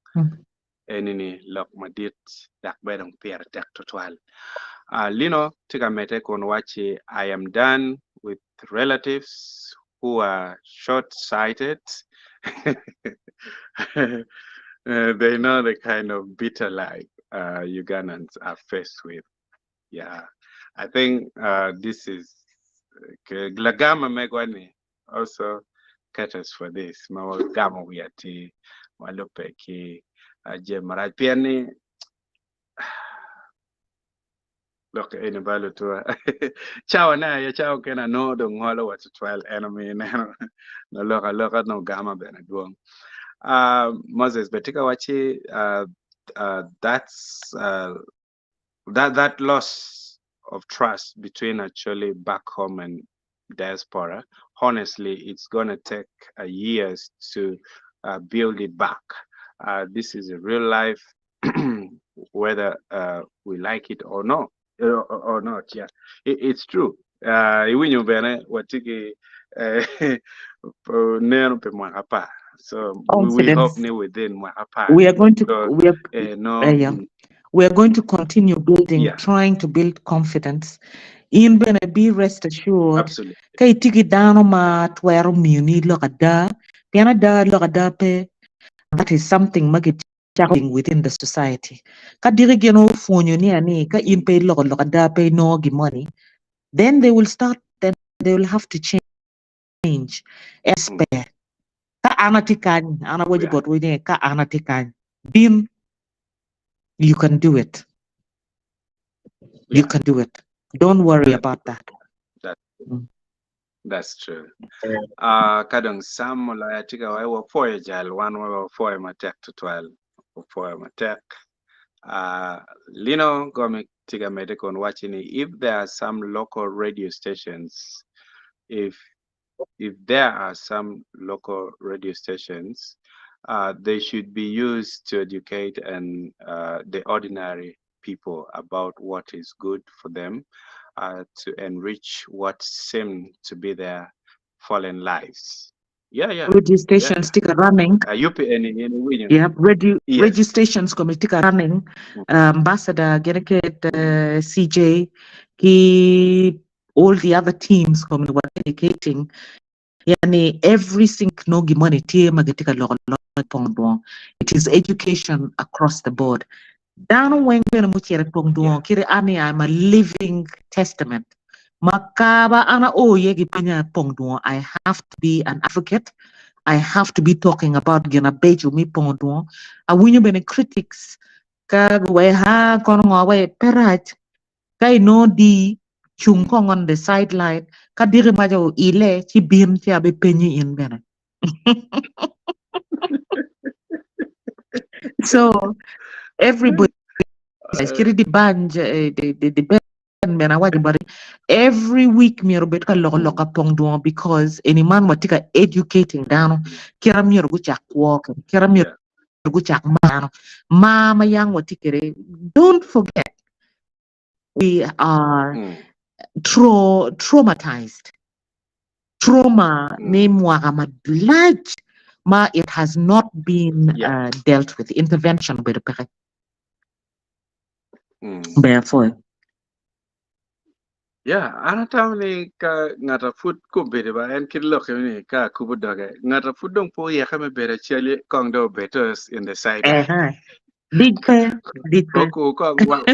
Eni ni lok madit dok bene dong pire tek tutwal. Lino tye ka medde kun wacci I am done with relatives who are short-sighted. They know the kind of bitter life Ugandans are faced with. Yeah, I think this is lagama megwa ni also caters for this ma wagamo wi atir walubbe ki jami marac pien ni lok eni ba lutua cawa ne aye cawa kene anongo dong ngolo wa tutwal en omiyo ineno nalok aloka nongo gama bene dwong. Moses bene tye ka wacci that's that loss of trust between actually back home and diaspora, honestly, it's gonna take years to build it back. This is a real life, whether we like it or no. or not. Yeah, it's true. Iwinyo bene watye ki neno pi mwaka apar. So we hope Confidence. ni within mwaka apar. We are going to So we are no, yeah. We are going to continue building, trying to build confidence. In bene be rest assured, Absolutely. ka itye ki dano ma twero miyoni lok ada, pien ada lok ada pe, that is something ma gicako within the society. Ka diki gin opwonyo ni ani ka in pe iloko lok ada pe inongo gin moni, then they will start, then they will have to change. Esper. Ka an atye kany, an awaco botwu ni ka an atye kany, bin, you can do it. You can do it. Don't worry about that. That's true. Ka dong Sam oloyo atye ka waco wapwoyo jal wan wa wapwoyo matek tutwal. Wapwoyo matek. Lino Gomic tye ka medde kun waco ni if there are some local radio stations, if there are some local radio stations, they should be used to educate and the ordinary people about what is good for them, to enrich what seem to be their fallen lives. Yeah. Radio stations tye ka running. UPN in winyo. Yeah, radio stations kome tye ka running. Ambassador Geneket, CJ, ki all the other teams kome were educating. Yani every single no gimoni tye ma gitye ka loko lok pong dwong. It is education across the board. Dano weng bene mucito i pong dwong kiri ani I'm a living testament. Makaba ana o ye gi penya pong dwong. I have to be an advocate. I have to be talking about gina beco mi pong dwong. Awinyo bene critics ka guwe ha kono ngo we pe rac. Ka inongo di cung kong on the sideline ka diki maca oile ci bin ci abi penyi in bene. So everybody kiri di banj di ben bene awaco boti every week myero obed ka loko lok ka pong dwongo because eni man watye ka educating dano kit ma myero gucak kwo kwede kit ma myero gucak maro mar ma yang watye kwede. Don't forget we are traumatized trauma me mwaka malac ma it has not been dealt with intervention obedo peke. Ber apwoyo. Yeah, an atamo ni ka ngat a pud kobedo ba en kit lok ni ka akubo doge ngat a pud dong pe oyeke me bedo acel kong dong obedo in the side. Dic pe, dic pe. Oku kong wa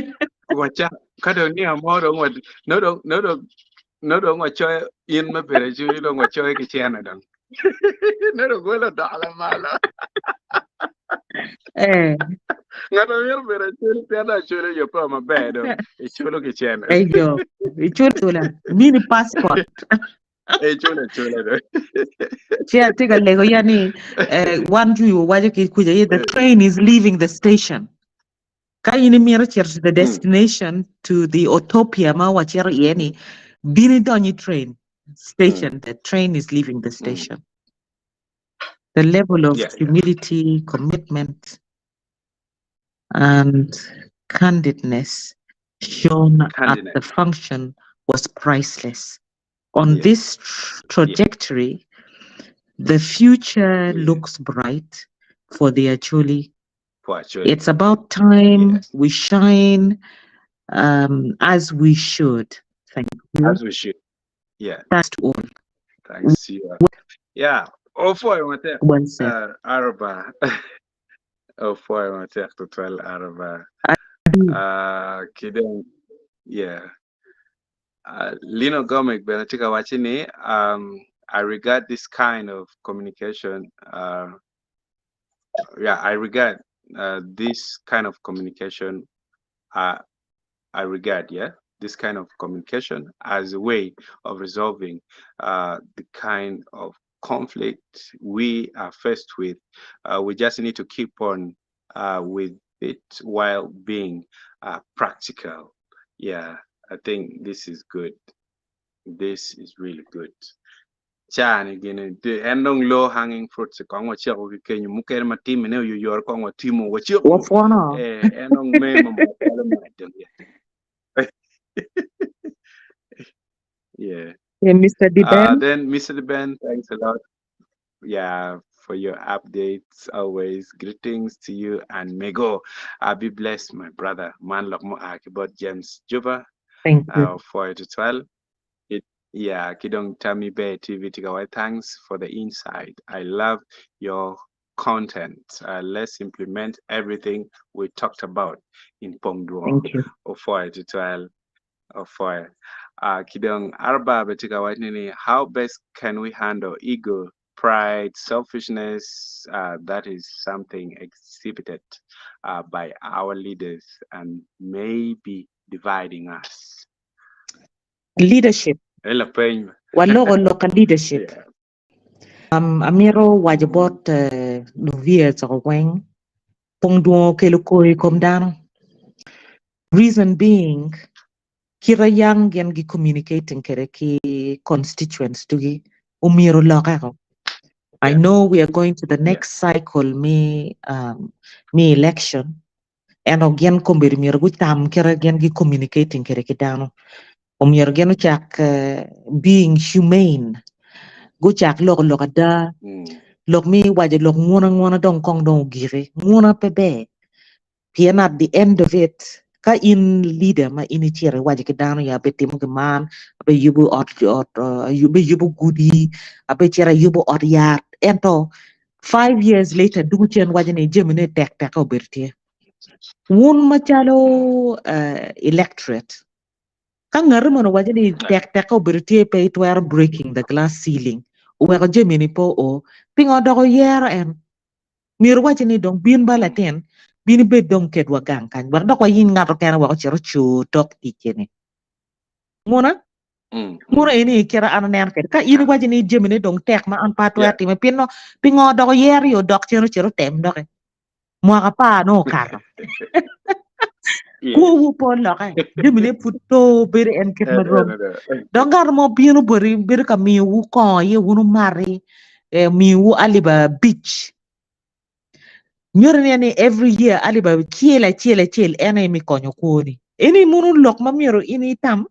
waca ka dong ni mo dong wa no dong no dong no dong wacoyo in me bedo acel dong wacoyo ki cene dong. No dong gwelo dola malo. Eh. Ngat ma myero bedo acel pien acel yo pe maber dong iculo ki cene. Eyo, iculo cula, mini passport. Iculo acula dong. Ci atye ka lego ya ni eh, wan juyo waco ki kuca ye the train is leaving the station. Ka in imito cito to the destination to the utopia ma wacito iye ni bin idony i train station, the train is leaving the station. The level of humility, commitment, and candidness shown at the function was priceless. On this trajectory, the future looks bright for the Acholi. For Acholi. It's about time we shine as we should. Thank you. As we should. Yeah. Thanks to all. Thanks. Yeah. Yeah. Opwoyo matek. Well said. Araba. Opwoyo matek tutwal Araba. Ki dong yeah. Lino Gomek bene tye ka waco ni I regard this kind of communication yeah, I regard this kind of communication I regard, yeah, this kind of communication as a way of resolving the kind of conflict we are faced with. We just need to keep on with it while being practical. Yeah, I think this is good. This is really good. Cani gini en dong low hanging fruits kong waciko ki kenyo mukene ma timine oyoyor kong watimo waciko Wapwono. En dong me ma Yeah. Yeah, Mr. Uh, Diben. then Mr. Ben, thanks a lot. Yeah, for your updates always. Greetings to you and Mego. Be blessed, my brother. Man lok mo about James Juba Thank you. for it as well. It, yeah, Kidong Tami Bay TV Tigawa. Thanks for the insight. I love your content. Let's implement everything we talked about in Pongduo Thank you. or for it as well. Or for Kidong Arba Betiga Nini, how best can we handle ego, pride, selfishness? That is something exhibited by our leaders and maybe dividing us. Leadership. Ela pain. Waloko loka leadership. Yeah. Amiro waco bot luvier coko weng pong dwongo kelo koi kom dano. Reason being, kite yang gin gi communicating kede ki constituents tugi omyero lokeko. I Yeah. know we are going to the Yeah. next cycle me me election ento gin kombeddi myero gutam kite gin gi communicating kede ki dano. Omyero gin ocak being humane. Gucak loko lok ada. Lok mi waco lok nguna nguna dong kong dong ogiki. Nguna pe ber. Pien at the end of it, ka in leader ma in icito iwaco ki dano ya abitimo ki man, abiyubo ot, ot, abiyubo gudi, abicito ayubo ot yat. Ento 5 years later dugu cen waco ni jamine tek teke obedo tye. Wun macalo electorate, ka ngati mono waco ni tek teke obedo tye pe itwero breaking the glass ceiling, oweko jamini pe oo, pingo dok oyero en? Myero waco ni dong bin ba latin, bin ibed dong kedwa gang kany, wek dok wayiny ngato kene wek ocit oco tok ticce-ni. Muna? Muna eni kite an aneno kwede. Ka in iwaco ni jamine dong tek ma an pe atwero time, pingo, pingo dok oyero yo dok cen ocit otem doki? Mwaka 10 nongo okato. Kwowu pe olokke, jamine pud to bedo en kit ma rom. Dok ngat mo bino boti bedo ka miyowu kongo aye wun wumati, miyowu alip 5. Nyuto ni ni every year alip acel acel acel en aye me konyo kwoni. Eni mono lok ma myero in itam?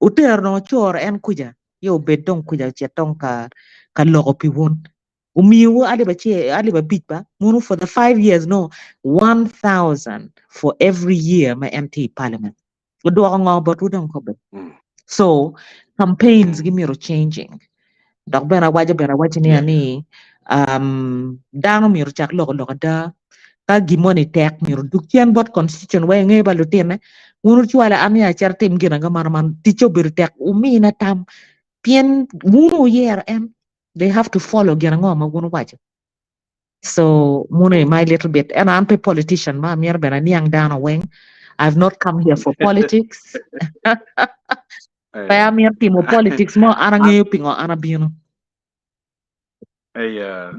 Otero dong ocoro en kuca, ye obed dong kuca ocit dong ka ka loko pi wun. Omiyowu alip acel, alip 5 ba, mono for the 5 years no, 1,000 for every year ma en tye i parliament. Odwoko ngo botwu dong kobbe. So, campaigns gi myero changing. Dok bene awaco bene awaco ni ani dano myero ocak loko lok ada ka gin moni tek myero odug cen bot constitution wek inge ba lutine wun wucwala an ni acit atim gin anga man man ticce obedo tek wumina tam pien wun wuyero en they have to follow gin ango ma wun wuwaco. So munu i my little bit en an pe politician ma amyero bene aniang dano weng I've not come here for politics. Pe amito timo politics mo an angeyo pingo an abino. Eya,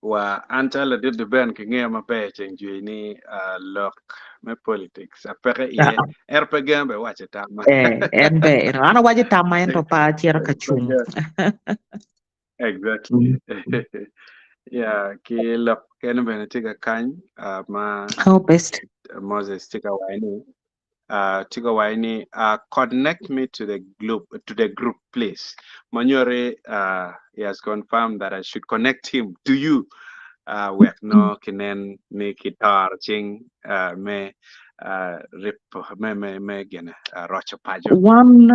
wa an calo ladit Ben kingeyo maber ceng jwi ni lok me politics apeke iye ento pe gen be waco tamma. Eh, en be eno an awaco tamma ento pe acito ka cung. Exactly. Yeah, ki lok kene bene tye ka kany ma How best. Moses tye ka waco ni tye ka waco ni connect me to the group, please. Manyori he has confirmed that I should connect him to you wek no kinen ni kitor cing me rip me gene roco paco. Wan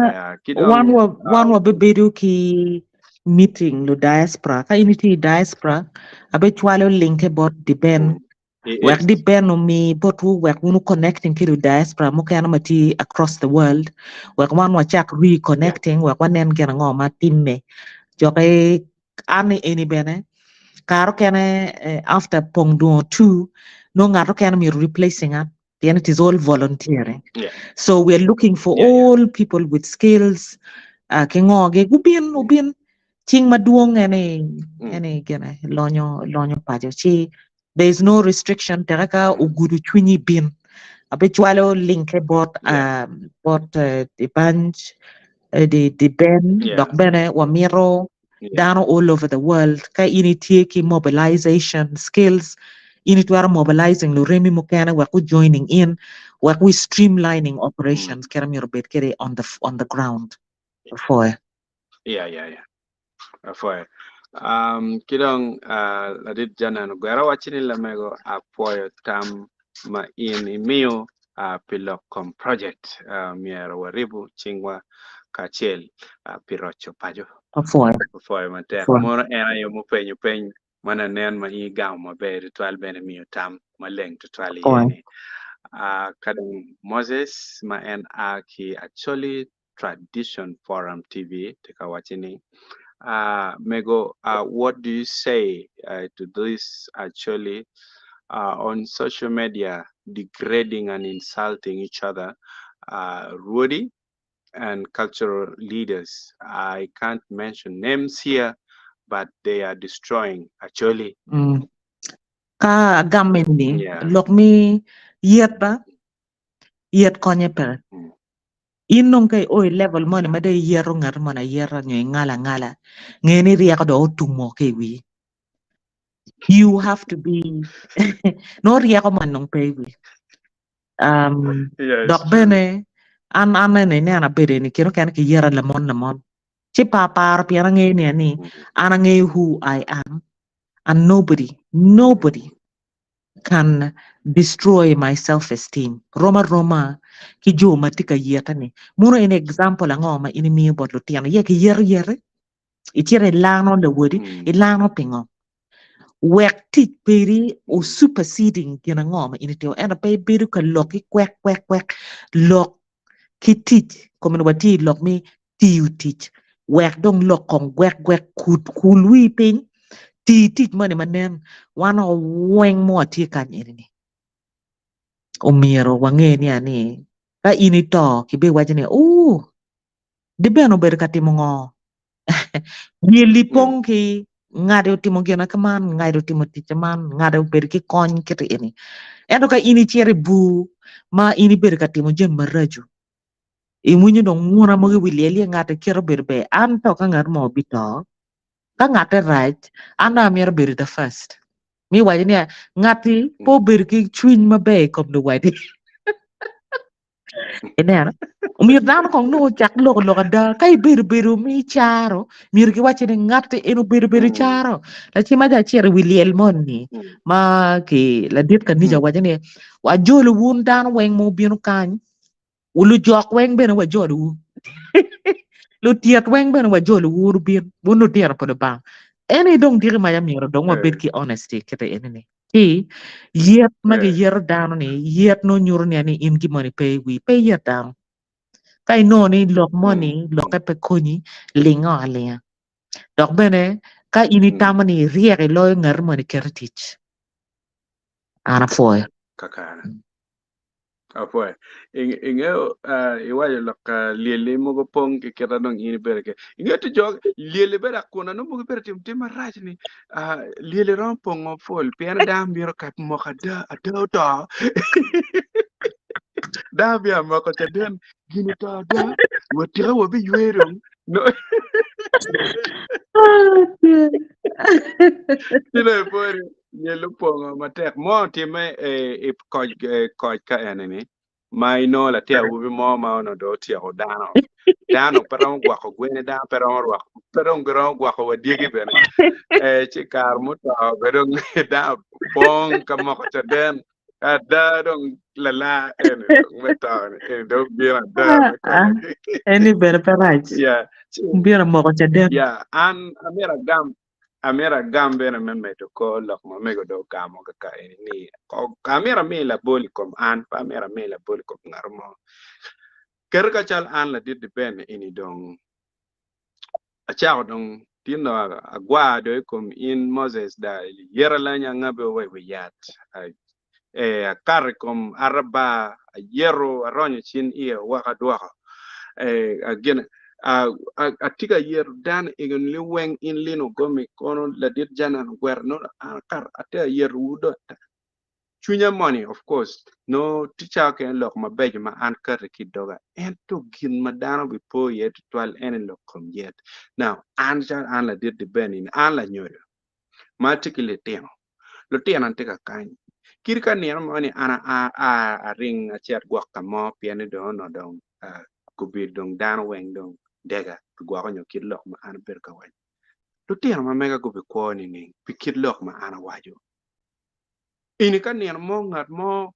Ki wan dong wa wan wabibedo ki meeting lu diaspora ka in itye i diaspora abecwalo linke bot Diben He wek is. Diben omi botwu wek wun connecting ki lu diaspora mukene ma tye across the world wek wan wacak reconnecting wek wanen gin ango ma timme joki an ni eni bene kare okene after pong dwongo two nongo ngat okene myero replacing an pien it is all volunteering. So we are looking for all people with skills ki ngogi gubin ubin cing madwong ene ene gine lonyo lonyo paco ci there is no restriction teke ka ogudo cwinyi bin abecwalo linke bot bot the bunch the Ben dok bene wamito dano all over the world ka in itye ki mobilization skills in itwero mobilizing luremi mukene wek gu joining in. Wek we streamlining operations kit ma myero obed kwede on the on the ground. Apwoyo. Yeah, yeah, yeah. Apwoyo. Um, ki dong uh, ladit Janan Ogwero waco ni lamego apwoyo tam ma in imiyo uh, pi lok kom project uh, myero waribu cingwa kacel uh, pi roco paco. Apwoyo. Apwoyo matek. Apwoyo. Mono en aye mupenyo peny ma nanen ma in igamo maber tutwal bene miyo tam maleng tutwal iye Apwoyo. ni. Uh, ka dong Moses ma en a ki Acholi Tradition Forum TV tye ka wacci ni, uh, mego, uh, what do you say uh, to this actually uh, on social media degrading and insulting each other, uh, Rwodi and cultural leaders? I can't mention names here, but they are destroying actually. Mm. Ka agam eni, Yeah. lok mi yet ba, yet konye pe. Mm. In dong ka io i level moni ma dong iyeto ngat moni ayeta nyo ingalo angala, nge ni ryeko dong otumo ki i wii. You have to be nongo ryeko moni dong pe i wii. Um, Yeah, it's dok true. bene an an ene ineno abedo eni kine mukene kiyeta lamon lamon ci pe aparo pien angeyo ni ani Mm. an angeyo who I am and nobody nobody can destroy my self esteem rom aroma ki jo ma tye ka yete ni mono en example ango ma in imiyo bot lutino ye ki yeto yete icito ilano lawodi ilano pingo wek tic peri o superseding gin ango ma in itimo ento pe ibedo ka lok ki kwek kwek kwek lok ki tic kome ni watye i lok me tiyo tic wek dong lok kong gwek gwek kut kul wii piny ti tic moni ma nen wan o weng ma watye kany eni ni omyero wange ni ani ka in ito ki bi waco ni ooh di bene obedo ka timo ngo Myel ipong ki ngati otimo gin kuman, ngati otimo tic man, ngati obedo ki kony kiti eni. Ento ka in icito i bur ma in ibedo ka timo jami maraco, iwinyo dong nguna mogo i wi lyel iye ngati kite obedo ber. An to ka ngat mo obito, ka ngate rac, an dong amito bedo the first. Mi waco niya, ngati pe obedo ki cwiny maber i kom luwadi. Ineno? Omyero dano kong nongo ocak loko lok ada. Ka ibedo bedo mi caro, myero giwacci ni ngatti en obedo bedo caro. Lacen ma acito i wi lyel moni ma ki ladit kanica owaco ni wajolo wun dano weng ma wubino kany, lujok weng bene wajolowu, lutyet weng bene wajolowu wubin, wun lutino pa Lubanga. En aye dong diki maca myero dong wabed ki honesty kite eni-ni. Ci yet ma giyeto dano-ni, yet nongo nyuto nia ni in gin moni pe i wii, pe iyet dano. Ka inongo ni lok moni lokke pe konyi, lingo alinga. Dok bene ka in itamo ni iryek iloyo ngati moni ket i tic. An apwoyo. Kakare. Apwoyo. Ingeyo iwaco lok ka lyelli mogo pong ki kita dong in ibedo ke. Ingeyo ti jo lyelli bedo akuna nongo mogo ibedo timo tim marac ni lyelli romo pongo pol pien dano bino ka moko ada ada oto. Dano bino moko caden gin oto ada watika wabiywe dong. No. Ci dong ipwonyo Lyel opongo matek mo otimme i koc ka eni-ni ma inongo latin awobi mo ma onongo dong otyeko dano. Dano pe romo gwoko gweni, dano pe romo rwako, pe dong giromo gwoko wa dyegi bene. Ci kare muto be dong dano opong ka moko caden. Ada dong lala eni dong me to-ni, eni dong obino ada me konyogi. Eni bene pe rac. Yeah. Ci, Obino moko caden. yeah, an amyero agam Amito agam bene me medo kor lok ma omego dong ogamo kaka eni ni, amito ami labol i kom an, pe amito ami labol i kom ngat mo. Keti ka cal an ladit Ben eni dong acako dong tin dong agwar dong i kom in Moses da iyeta lanya angabi wa i wi yat Ee, akato i kom araba, ayeto, aronyo cin iye woko adwoko. Ee, gin, atye ka yeto dano ego ni liweng in lino gomi kono ladit Janan ogwero no an akato atye ka yetowu do cwinya moni of course no tye cawa kene lok mabeco ma an kati ki i doga ento gin ma dano bipo iye tutwal en aye lok kom yet. Now an calo an ladit Dibeni an lanyodo ma atye ki litino Lutino tye ka kany. Kit ka nino mo ni an aa aring acit gwok ka mo pien ni dong onongo dong gubedo dong dano weng dong dega pi gwoko nyo kit lok ma an abedo ka waco. Lutino ma mega gubikwo nining pi kit lok ma an awaco? Ini ka nino mo ngat mo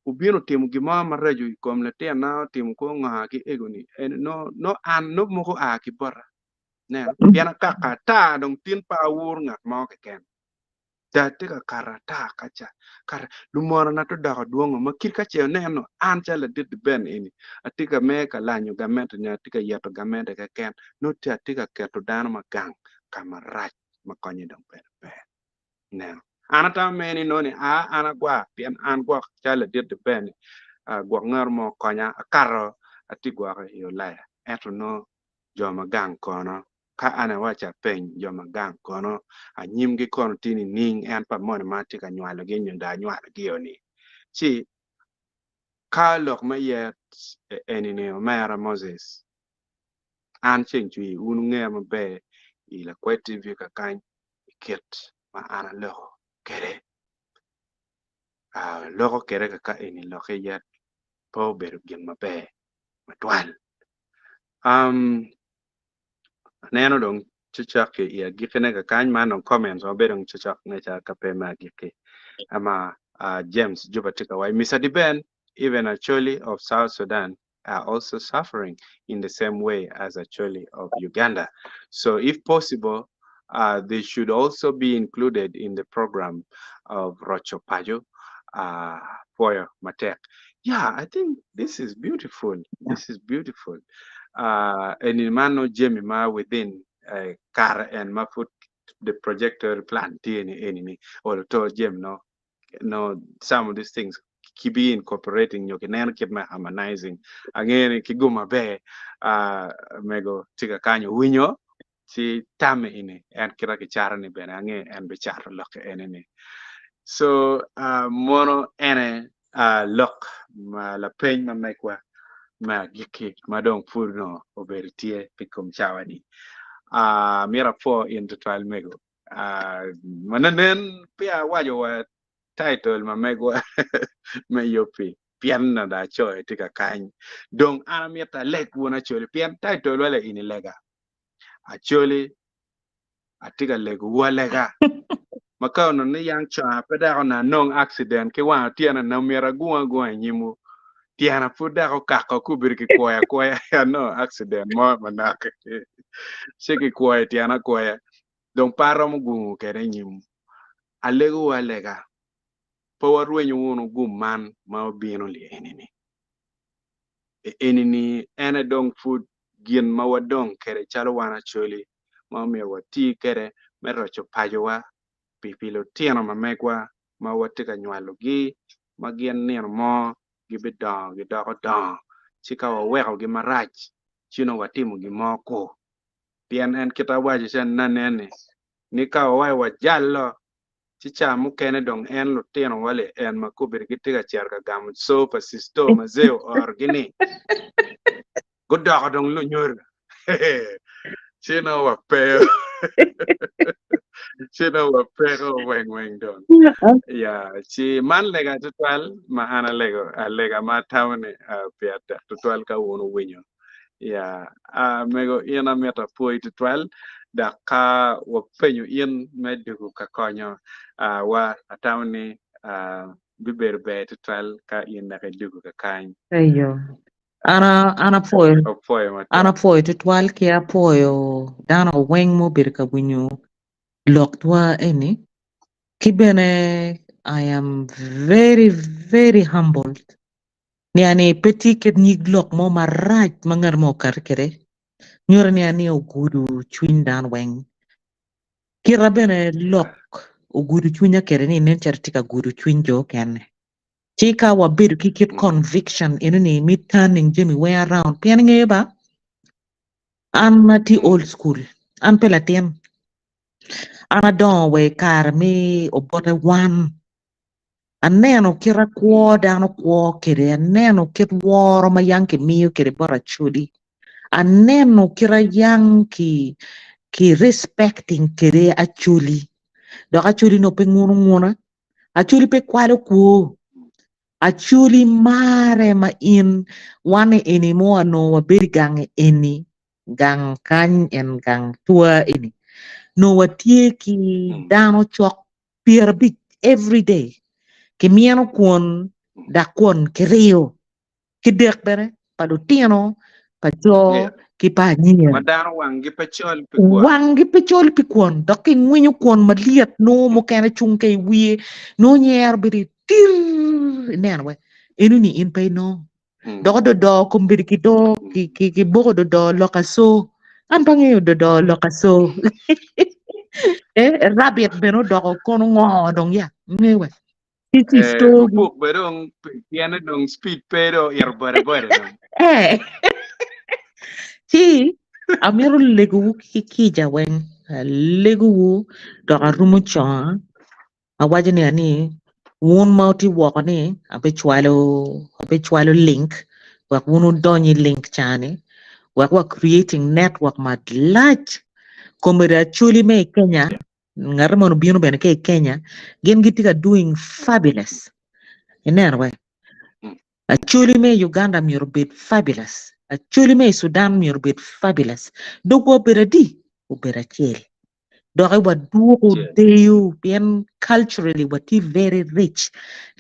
obino otimo gin mo maraco i kom latinna otimo kor nga ki ego ni eni nongo an nongo moko oa ki bota Ineno? Pien akaka ata dong tin pe awur ngat mo keken. Da tye ka kato ata kaca, kara lumorona to doko dwongo ma kit ka ce oneno an calo ladit Ben eni atye ka me ka lanyo gamente nyo atye ka yeto gamente keken nongo tye atye ka keto dano ma gang ka marac ma konye dong bene pe. Ineno? An atamo mere ni nongo ni aa an agwar pien an gwok calo ladit Ben ni gwok ngat mo okonya akato atye gwoke i Ulaya ento nongo jo ma gang kono Ka an awaco apeny jo ma gang kono, anyimgi kono tye nining, en pa moni ma atye ka nywalogi nyo dong anywalogi-o ni? Ci ka lok me yet eni-ni omera Moses, an ceng cwir wun wungeya maber i Lakwed TV kakany i kit ma an aloko kwede. Aloko kwede kaka eni lok yet pe obedo gin maber matwal. Aneno dong cocok-ki i agikkine kakany, man dong comments ma bedo dong cocok ngeca ka pe me agikki. Ama James Juba tye ka waco, Mister Diben, even Acholi of South Sudan are also suffering in the same way as Acholi of Uganda. So if possible, uh, they should also be included in the program of Rocho Pajo uh, Pwoyo Matek. Yeah, I think this is beautiful. This is beautiful. Uh, eni man no jami ma within uh, kare en ma pud the projector plan tye ni eni ni olo to jami no no some of these things ki be incorporating nyo kineno kit me harmonizing angeyo ni ki gum maber uh, mego tye ka kanyo winyo ci tamme ini en kita kicato ni bene ange en bicato lokke ene ni so uh, mono ene uh, lok ma lapeny ma megwa me agikki ma dong pud onongo obedo tye pi kom cawa ni uh, myero apwo in tutwal mego uh, ma nanen peya awaco wa title ma megwa me yubbi pien na dong acoyo tye kakany dong an amito aleg wun Acholi pien title wa la ini lega Acholi atye ka legowu alega ma ka onongo ni yang con pe dok onongo anong accident ki wang otyeno na myero agung agunga i nyimwu tyena pud dok okako ka obedo kikwoyo akwoya anongo accident mo manok ci kikwoyo tyena akwoya dong pe aromo gungo kwede i nyimwu alegowu alega pe warwenyo wunu gum man ma obino li eni-ni. Eni-ni en aye dong pud gin ma wadong kwede calo wan Acholi ma omyero wati kwede me roco pacowa pi pi lutino ma megwa ma watye ka nywalogi ma gin nino mo gibidongo gidoko dongo ci ka wawekogi marac ci nongo watimo gin mo kur pien en kit awaco ca nanen-ni ni ka wawaco wajalo ci ca mukene dong en lutino wa li en ma kobedi gitye ka cito ka gamo co pa cisto ma Zeo oorogi ni gudoko dong lunyodo ci nongo wapeo ci nongo wapeko weng weng dong ya ci man lega tutwal ma an alego alega ma atamo ni uh, pire tek tutwal ka wun wuwinyo Ya, ah, mego in amito apwoyi tutwal, dok ka wapenyo in me dwogo ka konyo ah, wa, atamo ni ah, bibedo ber tutwal ka in dok idwogo kakany. Eyo. An a- an apwoyo Apwoyo an matek. apwoyo tutwal ki apwoyo dano weng ma obedo ka winyo loktwa eni ki bene I am very very humbled Nia ni pe tye kit nyig lok mo marac ma ngat mo okati kwede, nyuto nia ni ogudo cwiny dano weng. Kita bene lok ogudo cwinya kwede ni nen calo tye ka gudo cwiny jo okene. Ci ka wabedo ki kit conviction eno ni me turning jami weng around pien ingeyo ba, an atye old school, an pe latin, an adongo wa i kare me obote wan. Aneno kit a kwo dano kwo kwede, aneno kit woro ma yang kimiyo kwede bot Acholi, aneno kit a yang ki ki respecting kwede Acholi, dok Acholi nongo pe nguno nguna, Acholi pe kwalo kwo. Acholi mare ma in wan eni mo anongo wabedo i gang eni, gang kany en gang tua eni, nongo watye ki dano cok 50 everyday. Kimyeno kwon dok kwon kiriyo. ki dek bene pa lutino, pa co, Yeah. ki pa anyira. Ma dano wanggi pe col pi kwon. Wanggi pe col pi kwon, dok kingwinyo kwon malyet nongo mukene cung ka i wiye, nongo nyero bedo tir ineno we. Eno-ni in pe inongo. Mm. Dok ododo kombeddi ki do ki ki ki boko ododo lok aco. An pe angeyo ododo lok aco. Eh, rabbit bene odoko kono ngo dong ya, ingeyo we. Ki ci Eh, stogi. opuk be dong tyene dong speed pe dong ito bode bode dong. Eh. Ci amito legowu ki kica weng. Alegowu dok arumo conga. Awaco ni ani wun ma wutye woko ni abicwalo abicwalo link wek wun wudony i link ca-ni wek wa creating network malac. Komedi Acholi me i Kenya Ngat moni obino bene ki i Kenya, gin gitye ka doing fabulous. Ineno we? Acholi me Uganda myero obed fabulous. Acholi me i Sudan myero obed fabulous. Dogwa obedo adi? Obedo acel. Doki wadwoko deyo pien culturally watye very rich.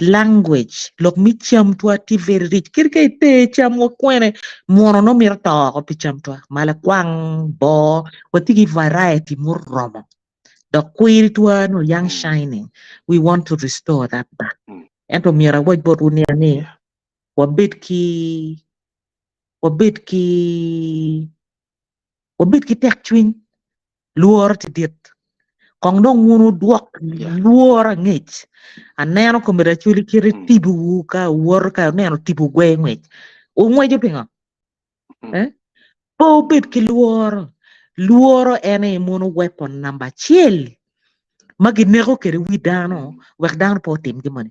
Language, lok me camtwa tye very rich. Kadi ka iter camwa kwene, muno nongo mito to oko pi camtwa. Malakwang, boo, watye ki variety muromo. Dok kwiritwa nongo young shining. We want to restore that back. Ento myero awac botwu niya ni wabed ki wabed ki wabed ki tekcwiny. Lworo tye dit. Kong dong wun wudwok lworo angec. Aneno komiti Acholi kite tibowu ka wuwoto ka wuneno tipo gwe ngwec. Wungweco pingo? Eh? Pe wubed ki lworo. Lworo en aye mono weapon namba acel ma gineko kwede wi dano wek dano pe otim gin moni.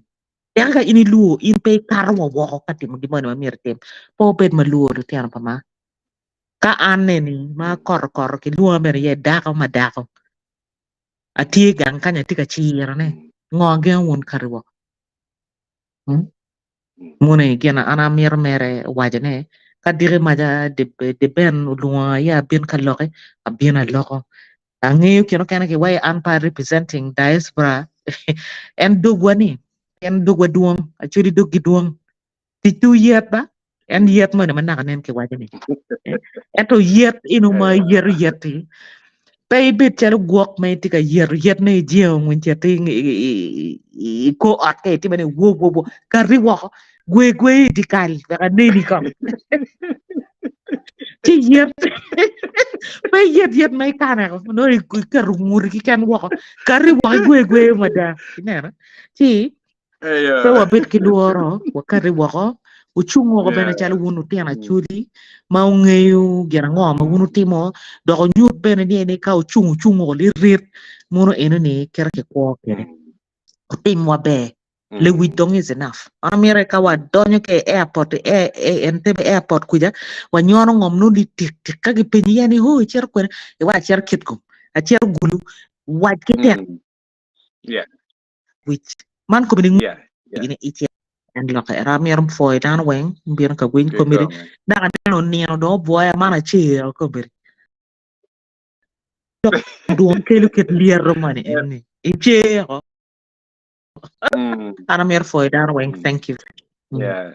Eka ka in ilwor, in pe ikato wa woko ka timo gin moni ma myero itim. Pe wubed malwor lutino pa maa. Ka an eni ma akoto koto kilwonga bene iye dako ma dako, atye gang kany atye ka cirone, ngo agengo wun kati woko? Hmm? Muni gin an amito mere waco ne, ka diki maca Deben olwonga ya abin ka loki, abino aloko. Angeyo kine okene ki waci an pe a representing diaspora, en dogwa ni, en dogwa dwong, actually doggi dwong. Tic tu yet ba, en yet moni ma naka nen kiwaco ni. Ento yet eno ma iyeto yet-ti, pe ibed calo gwok ma itye ka yeto yet ne ijengo ngwiny cet i kor ot ka itime ni wo wo wo kati woko gwe gwe i dyekal wek aneni kong. Ci yet pe iyet yet ma ikano nongo iketo nguti keken woko kati woko igwe gwe mada ineno ci Pe wabed ki lworo, wakati woko, wucung woko bene calo wun lutino Acholi ma wungeyo gin ango ma wun wutimo, dok wunyut bene ni ni ka wucung wucung woko lirit, muno eno-ni kite kikwo kwede. Wutimwa ber. Lewic dong is enough. An amito ka wadonyo ki i airport, i Entebbe airport kuca, wanyono ngom nongo litik tik ka gipenyi ya ni hoo icito kwene, iwaco acito Kitgum, acito Gulu, wac ki tek. Wic man kome ni ngwec ni ice en lokke ento amito pwoyo dano weng mubino ka winy komedi dok aneno nino dong obwoya man acer komedi dok dwong kelo kit lyeto moni eni icer ko an amito pwoyo dano weng thank you. Yeah.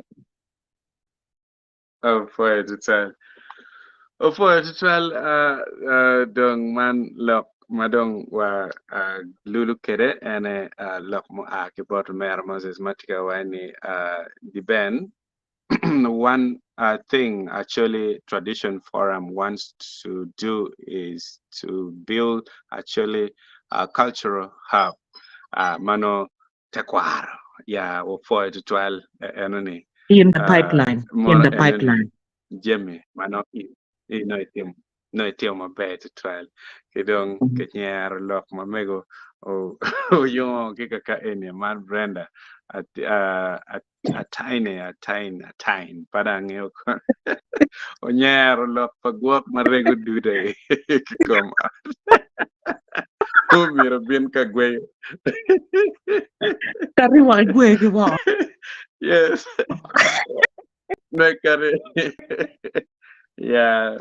Opwoyo tutwal. Opwoyo tutwal uh, uh, dong man lok ma dong wa uh, lulu kede ene uh, lok mua ki bot Omera Moses ma tye ka waco ni uh, Diben one uh, thing actually Tradition Forum wants to do is to build actually a cultural hub uh, mano tekwaro ya wapwoyo tutwal eno ni In the pipeline, in mono the eno ni pipeline. jami ma nongo in in nongo itimo nongo itimo maber tutwal ki dong kinyero lok ma mego oyongo ki kaka eni man Brenda Ataine Ataine Ataine pe dong angeyo kono onyero lok pa gwok ma rego dude ki kom ot. Pe omyero obin ka gweyo. Kati woko igwe ki woko. Yes. Me kati. Yeah.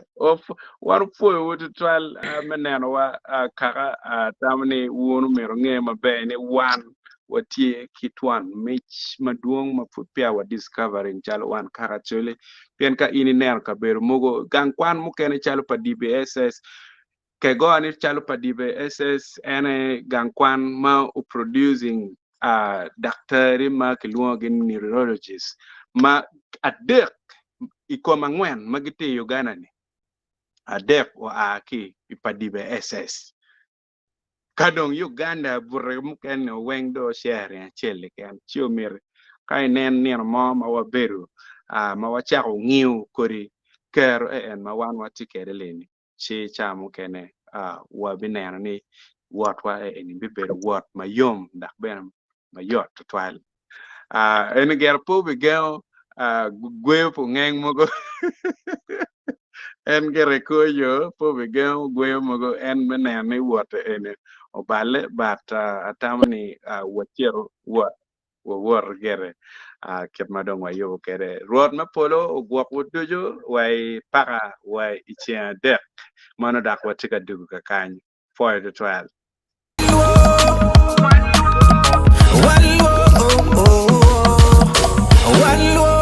Wan opwoyowu tutwal ah, me nenowa ah, kaka ah, atamo ni wun omyero wunge maber ni wan watye ki twon mic madwong ma pud peya wa discovering calo wan kaka Acholi. Pien ka in ineno kabedo mogo, gang kwan mukene calo pa DBSS, Kegoa ni calo pa DBSS en aye gang kwan ma o-producing daktari ma kilwongogi ni neurologist ma adek i kom angwen ma gitye i Uganda-ni, adek oa ki i pa DBSS. Ka dong Uganda bute mukene weng dong sharing acel keken ci omyero ka inen nino mo ma wabedo ma wacako ngiyo kodi kero en ma wan watye kwede leni ci ca mukene wabineno ni wotwa eni bibedo wot mayom dok bene mayot tutwal. Eni gire pe obigengo gweyo pa ongeng mogo en gire kor yo pe obigengo gweyo mogo en me neno ni wot eni oballe but atamo ni wacito wot wawot gire kit ma dong wayubo kwede. Rwot me polo ogwokwu ducu wa i paka wa i ceng adek meno dok watye ka dugo kakany. Pwoyo tutwal. One.